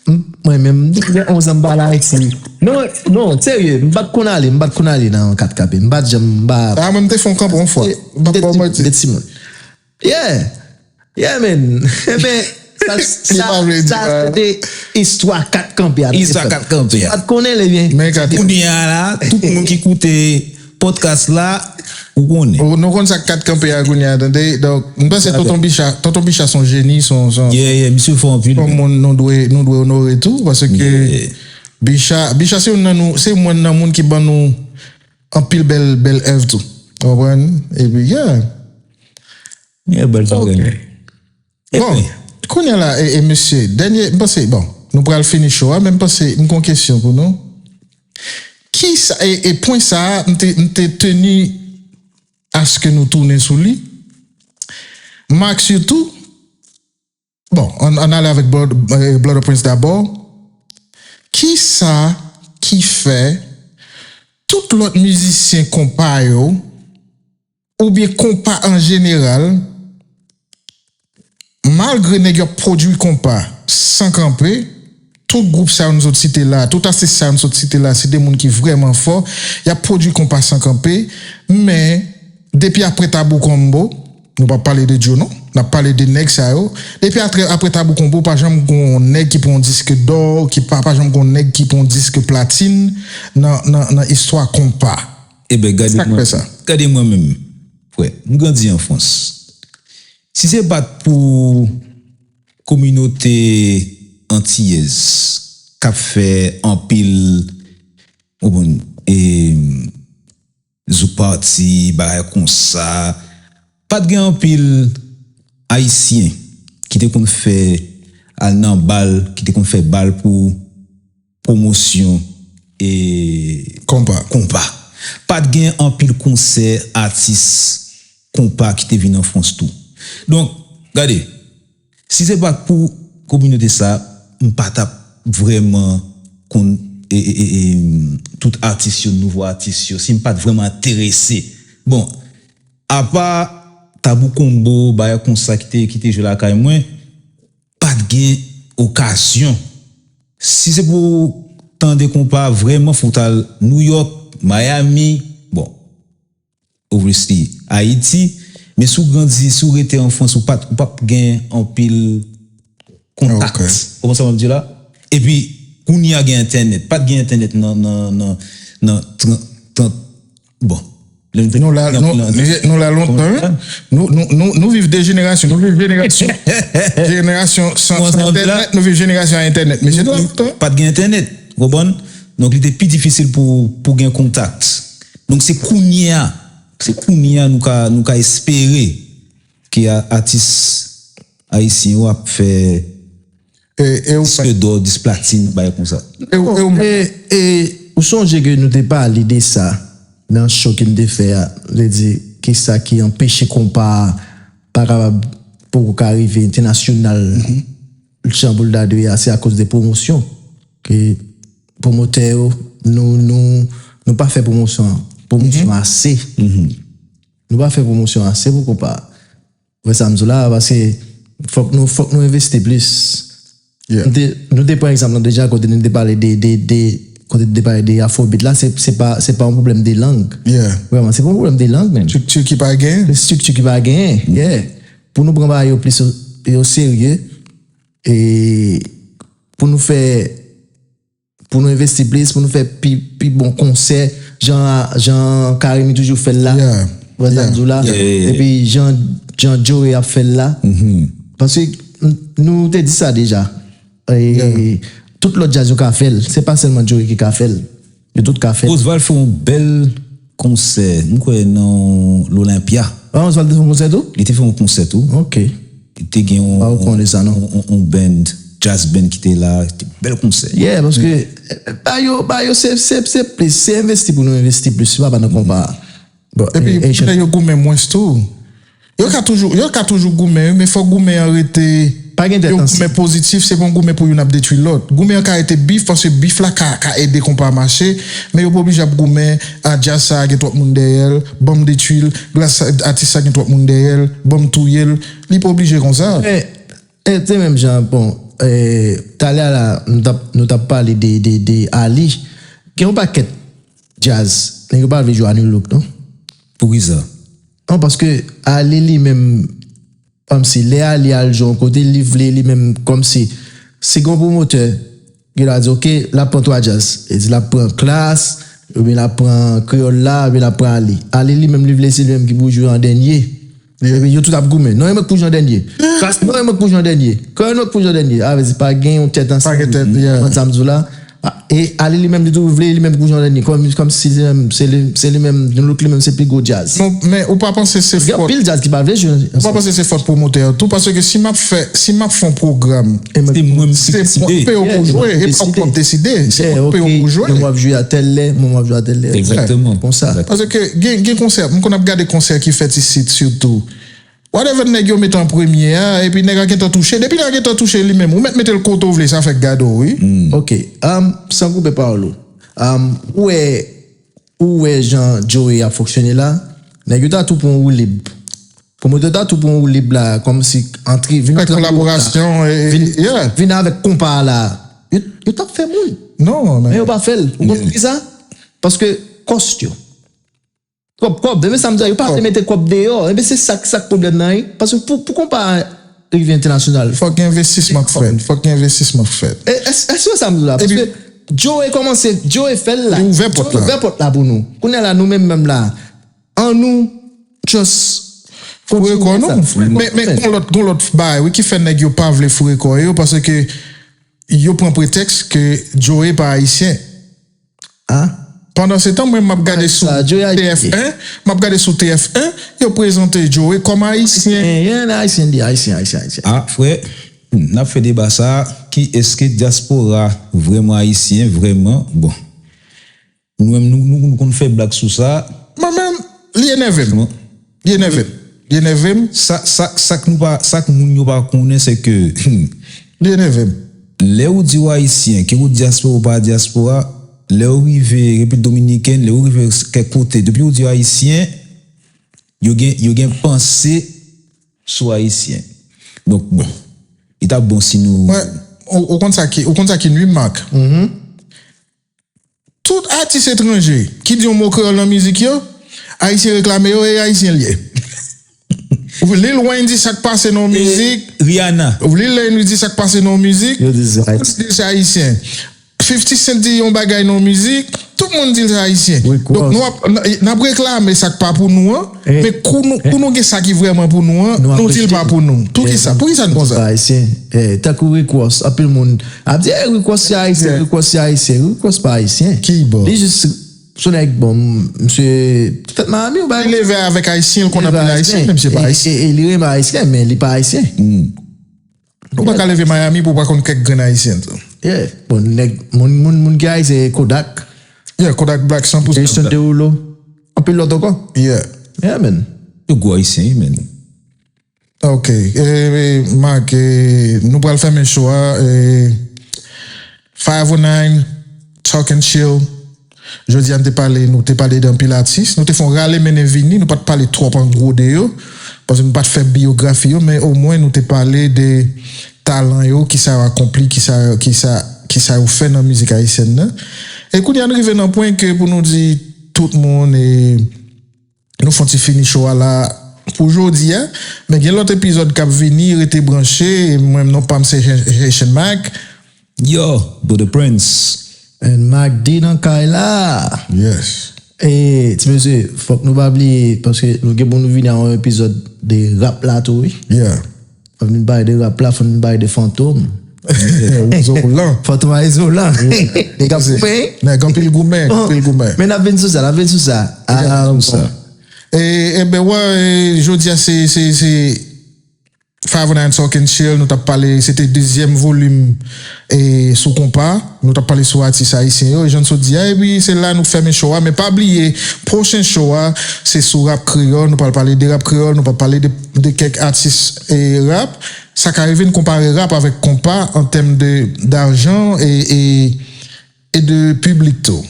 mwen menm, m te gen onz an m pa al Ayiti. Non, non, serye, m pa t konn ale, m pa t konn ale nan kat kanpe. M pa t janm, m pa. A, mwen, m te fè yon kanpe yon fwa. M p ap ba w manti. M te timoun. Yeah. Yeah, man. Enben, sa, sa, sa se te istwa kat kanpe a. Istwa kat kanpe a. M pa t konnen l, ebyen. Men kat kanpe. Kounye a la, tout moun ki koute podcast la, ou konnen. Nou konn sa k kat kanpe a kounye a, tande. Donk, m panse Tonton Bicha, Tonton Bicha se yon jeni, se yon, se yon, yeah, yeah, misye fò anpil, se yon moun nou dwe, nou dwe onore tou, paske Bicha, Bicha se youn nan nou, se youn nan moun ki ban nou anpil bèl, bèl èv tou. Ou konprann? Epi, yeah. Yeah, bèl bagay. Bon, kounye a la, e, e mesye, dènye, m panse, bon, nou pral fini show a, men m panse, m gon kesyon pou nou. Kisa, e, e pwen sa a, m te, m te teni aske nou tounen sou li. Mak sitou, bon, ann, ann ale avèk Blood, e, Blood of Prince dabò. Kisa ki fè tout lòt mizisyen konpa yo, oubyen konpa an jeneral, malgre nèg yo ap pwodui konpa san kanpe, tout gwoup sa yo nou sot site la, tout atis sa yo nou sot site la, se de moun ki vrèman fò, y ap pwodui konpa san kanpe, men depi apre Tabou Combo, nou p ap pale de Djo non, n ap pale de nèg sa yo, depi apre, apre Tabou Combo, pa janm gon nèg ki pran yon disk dò, ki pa, pa janm gon nèg ki pran yon disk platin nan, nan, nan istwa konpa. Ebyen, gade mwen, gade mwen menm, frè. M grandi an Frans. Si se pa t pou kominote antiyèz k ap fè anpil, ou konprann, e, zouk pati, bagay konsa, pa t gen anpil Ayisyen ki te konn fè al nan bal, ki te konn fè bal pou pwomosyon e konpa. Konpa. Pa t gen anpil konsè atis konpa ki te vin an Frans tou. Donk, gade, si se pa t pou kominote sa, m pa t ap vrèman konn e, e, e, e, tout atis yo, nouvo atis yo, si m pa t vrèman enterese. Bon, apa Tabou Combo, bagay konsa ki te, ki te jwe lakay mwen, pa t gen okazyon. Si se pou w tande konpa, vrèman, fò w t al Nouyòk, Miami, bon, obviously, Ayiti. Men si w grandi, si w rete an Frans, ou pa t, ou p ap gen anpil kontak. Ou konprann sa m ap di la? Epi, kounye a gen entènèt. Pa t gen entènèt nan, nan, nan, nan trant, trant, bon, Nou la, nou, nou la lontan, wi. Nou, nou, nou, nou viv de jenerasyon. Nou viv jenerasyon, jenerasyon san, san entènèt, nou viv jenerasyon a entènèt. Mesye, nou la lontan. Pa t gen entènèt, ou konprann? Donk, li te pi difisil pou, pou gen kontak. Donk, se kounye a, se kounye a nou ka, nou ka espere ke a, atis ayisyen yo ap fè disk dò, disk platin, bagay konsa. E, e, e, e ou sonje ke nou te pale de sa, nan show ke m te fè a, vle di, kisa ki anpeche konpa a pa kapab poko ka rive entènasyonal jan pou l ta dwe a, se akoz de pwomosyon. Ke pwomotè yo, nou, nou, nou pa fè pwomosyon, pwomosyon ase. Nou pa fè pwomosyon ase pou konpa a. Ou wè sa m di w la, paske fòk nou, fòk nou envesti plis. Nou te, nou te pran egzanp lan deja kote nou te pale de, de, de, kote nou te pale de afrobeat la, se, se pa, se pa yon pwoblèm de lang. Vrèman, se pa yon pwoblèm de lang menm. Estrikti ki pa genyen. Se estrikti ki pa genyen, yeah. Pou nou pran bagay yo plis o, o serye, e pou nou fè, pou nou envesti plis, pou nou fè pi, pi bon konsè, jan, jan Carimi toujou fè l la. Ou wè sa m di w la? Epi jan, jan Joe ap fè l la. Paske n, nou te di sa deja. E tout lòt djaz yo ka fè l. Se pa sèlman Joe ki ka fè l. Yo tout ka fè l. Osval fè yon bèl konsè, m kwè nan Lolympia. Ah, Osval te fè yon konsè tou? Li te fè yon konsè tou. Ok. Li te gen yon, yon, yon, yon band, jazz band ki te la, te bèl konsè. Yeah, paske, eh, ba yo, ba yo, se, se, se plis, se envesti pou nou envesti plis, se pa, pa nan konpa. Bon, epi, e, e, kounye a yo goumen mwens tou. Yo ka toujou, yo ka toujou goumen, wi, men fòk goumen an rete yon goumen pozitif, se pa yon goumen pou youn ap detwi lòt. Goumen an ka rete bif, paske bif la ka, ka ede konpa a mache, men yo pa oblije ap goumen, a, djaz sa a gen twòp moun dèyè l, ban m detwi l, gras atis sa gen twòp moun dèyè l, ban m touye l. Li pa oblije konsa. Men, e, se menm jan, bon, e, talè a la, nou t ap, nou t ap pale de, de, de Ali. Gen yon pakèt djaz, nèg yo pa vle jwe a Nu Look, non? Poukisa? Non, paske Ali li menm, kòmsi, lè Ali al jwe yon kote, li vle li menm, kòmsi, si gen yon pwomotè, ki ta di, ok, l ap pran twa djaz. Li di, l ap pran Klass, oubyen l ap pran Kreyòl la, oubyen l ap pran Ali. Ali li menm, li vle se li menm ki pou jwe an dènye. Epi yo tout ap goumen. Non, e mwen k pou jwe an dènye. Klass, non, e mwen k pou jwe an dènye. Kreyòl, non, k pou jwe an dènye. A, vle di, pa gen yon tèt ansanm. Pa gen tèt, yeah. Konn sa m di w la. A, e Ali li menm, li tou vle, li menm k pou jwe an dènye. Kòm, kòmsi se li menm, se li, se li menm, Nu Look li menm, se pi gwo djaz. Non, men ou pa panse se fòt. Gen anpil djaz ki pa vle jwe ansanm. Ou pa panse se fòt pwomotè an tou? Paske si m ap fè, si m ap fè yon pwogram, e mwen, se mwen ki deside. Se mwen k peye w pou jwe, e pa w k ap deside. Se mwen k peye w pou jwe. Mwen m ap jwe a tèl lè, mwen m ap jwe a tèl lè. Egzakteman. Konsa. Paske gen, gen konsè, m konn ap gade konsè ki fèt isit sitou. Whatever nèg yo mete an premye a, epi nèg la gentan touche. Depi nèg la gentan touche li menm, ou mèt mete l kote w vle, sa fèk gade w, wi. Ok, um, san koupe pawòl ou. Um, ou wè, ou wè jan Joe ap fonksyone la, nèg yo ta tou pran woulib. Pwomotè ta tou pran woulib la, kòmsi antre, vin antre nan kolaborasyon, e, vin, yeah, vin avèk konpa a la. Yo, yo t ap fè moun. Non, men yo pa fè l. Ou konn poukisa? Paske kòs yo. Twòp kòb. Ebyen, sa m di, yo pa vle mete kòb deyò. Ebyen, se sa, sa k pwoblèm nan, wi. Paske pou, pou konpa a rive entènasyonal. Fòk gen envestisman k fèt. Fòk gen envestisman k fèt. E, èske, èske sa m di la? Paske Joe kòmanse, Joe fè l la. Li ouvè pòt la. Joe ouvè pòt la pou nou. Kounye a la, nou menm, menm la, an nou just foure kò nou. Men, men gon lòt, gon lòt bagay, wi, ki fè nèg yo pa vle foure kò yo, paske yo pran pretèks ke Joe pa ayisyen. Pandansetan, mwen, m ap gade sou T F un, m ap gade sou T F un, yo prezante Joe kòm ayisyen. Ayisyen, ayisyen, li ayisyen, ayisyen, ayisyen. A, frè, n ap fè deba sa a, ki èske dyaspora vrèman ayisyen, vrèman? Bon. Nou menm, nou, nou, nou konn fè blag sou sa. Mwen menm, li enève m. Li enève m. Li enève m. Sa, sa, sa k nou pa, sa k moun yo pa konnen, se ke, li enève m. Lè ou di w ayisyen, ke ou dyaspora ou pa dyaspora, lè ou rive Repiblik Dominikèn, lè ou rive kèk kote, depi ou di ayisyen, yo gen, yo gen panse sou ayisyen. Donk, bon, li t ap bon si nou... Mwen, ou, ou konn sa ki, ou konn sa ki nwi m, Marc? Tout atis etranje ki di yon mo kreyòl nan mizik yo, ayisyen reklame yo e ayisyen l ye. Lil Wayne di sa k pase nan yon mizik. Rihanna. Lil Wayne di sa k pase nan yon mizik. Yo di se ayisyen. Tout moun di l se ayisyen. Fifty Cent di yon bagay nan yon mizik. Tout moun di l se ayisyen. Donk, nou ap, n, n ap reklame sa k pa pou nou an. Men kou nou, kou nou gen sa ki vrèman pou nou an, nou di l pa pou nou. Poukisa? Poukisa n konsa? Tankou Rick Ross, anpil moun ap di, eh, Rick Ross se ayisyen, Rick Ross se ayisyen. Rick Ross pa ayisyen. Ki bò? Li jis se nèg, bon, misye fèt Miami, ou bay. Li leve avèk ayisyen, l konn anpil ayisyen, men misye pa ayisyen. E, e, e li renmen ayisyen, men li pa ayisyen. Ou pa ka leve Miami pou w pa konn kèk grenn ayisyen tou. Yeah. Bon, nèg, moun, moun, moun ki ayisyen, Kodak. Yeah, Kodak Black, san pou san. Jason Derulo. Anpil lòt ankò. Yeah. Yeah, man. Yo gwo ayisyen, wi, men. Ok. E, e, Marc, e, nou pral fèmen show a. E, five oh nine, Talk and Chill. Jodi a, nou te pale, nou te pale de anpil atis. Nou te fè yon rale mennen vini. Nou pa t pale twòp an gwo de yo. Paske nou pa t fè biyografi yo, men omwen nou te pale de talan yo, ki sa yo akonpli, ki sa, ki sa, ki sa yo fè nan mizik ayisyèn nan. E kounye a, nou rive nan pwen ke pou nou di tout moun, e, nou fè yon ti fini show a la pou jodi a. Men gen lòt epizòd k ap vini, rete branche. E mwen, non pa m se Haitian Mac. Yo, Buddha Prince. And Mac D nan kay la. Yes. E, ti mesye, fòk nou pa bliye, paske nou gen pou nou vini a yon epizòd de rap la tou, wi. Yeah. Fòk nou pale de rap la, fòk nou pale de Fantom. Izolan. Fantom a Izolan. Nèg ap pen. Nèg anpil goumen, anpil goumen. Men n ap vin sou sa, n ap vin sou sa. Ah, Sou sa. E, e ben, wè, e, jodi a, se, se, se five oh nine Talk and Chill, nou t ap pale, se te dezyèm volim, e, sou konpa, nou t ap pale sou atis ayisyen yo, e jan n sot di a, epi se la nou fèmen show a, men pa bliye, pwochen show a, se sou rap kreyòl, nou pral pale de rap kreyòl, nou pral pale de, de kèk atis, e, rap, sa ka rive n konpare rap avèk konpa an tèm de, dajan e, e, e de piblik tou.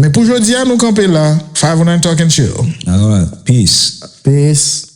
Men pou jodi a, nou kanpe la, five oh nine Talk and Chill. Alright, peace. Peace.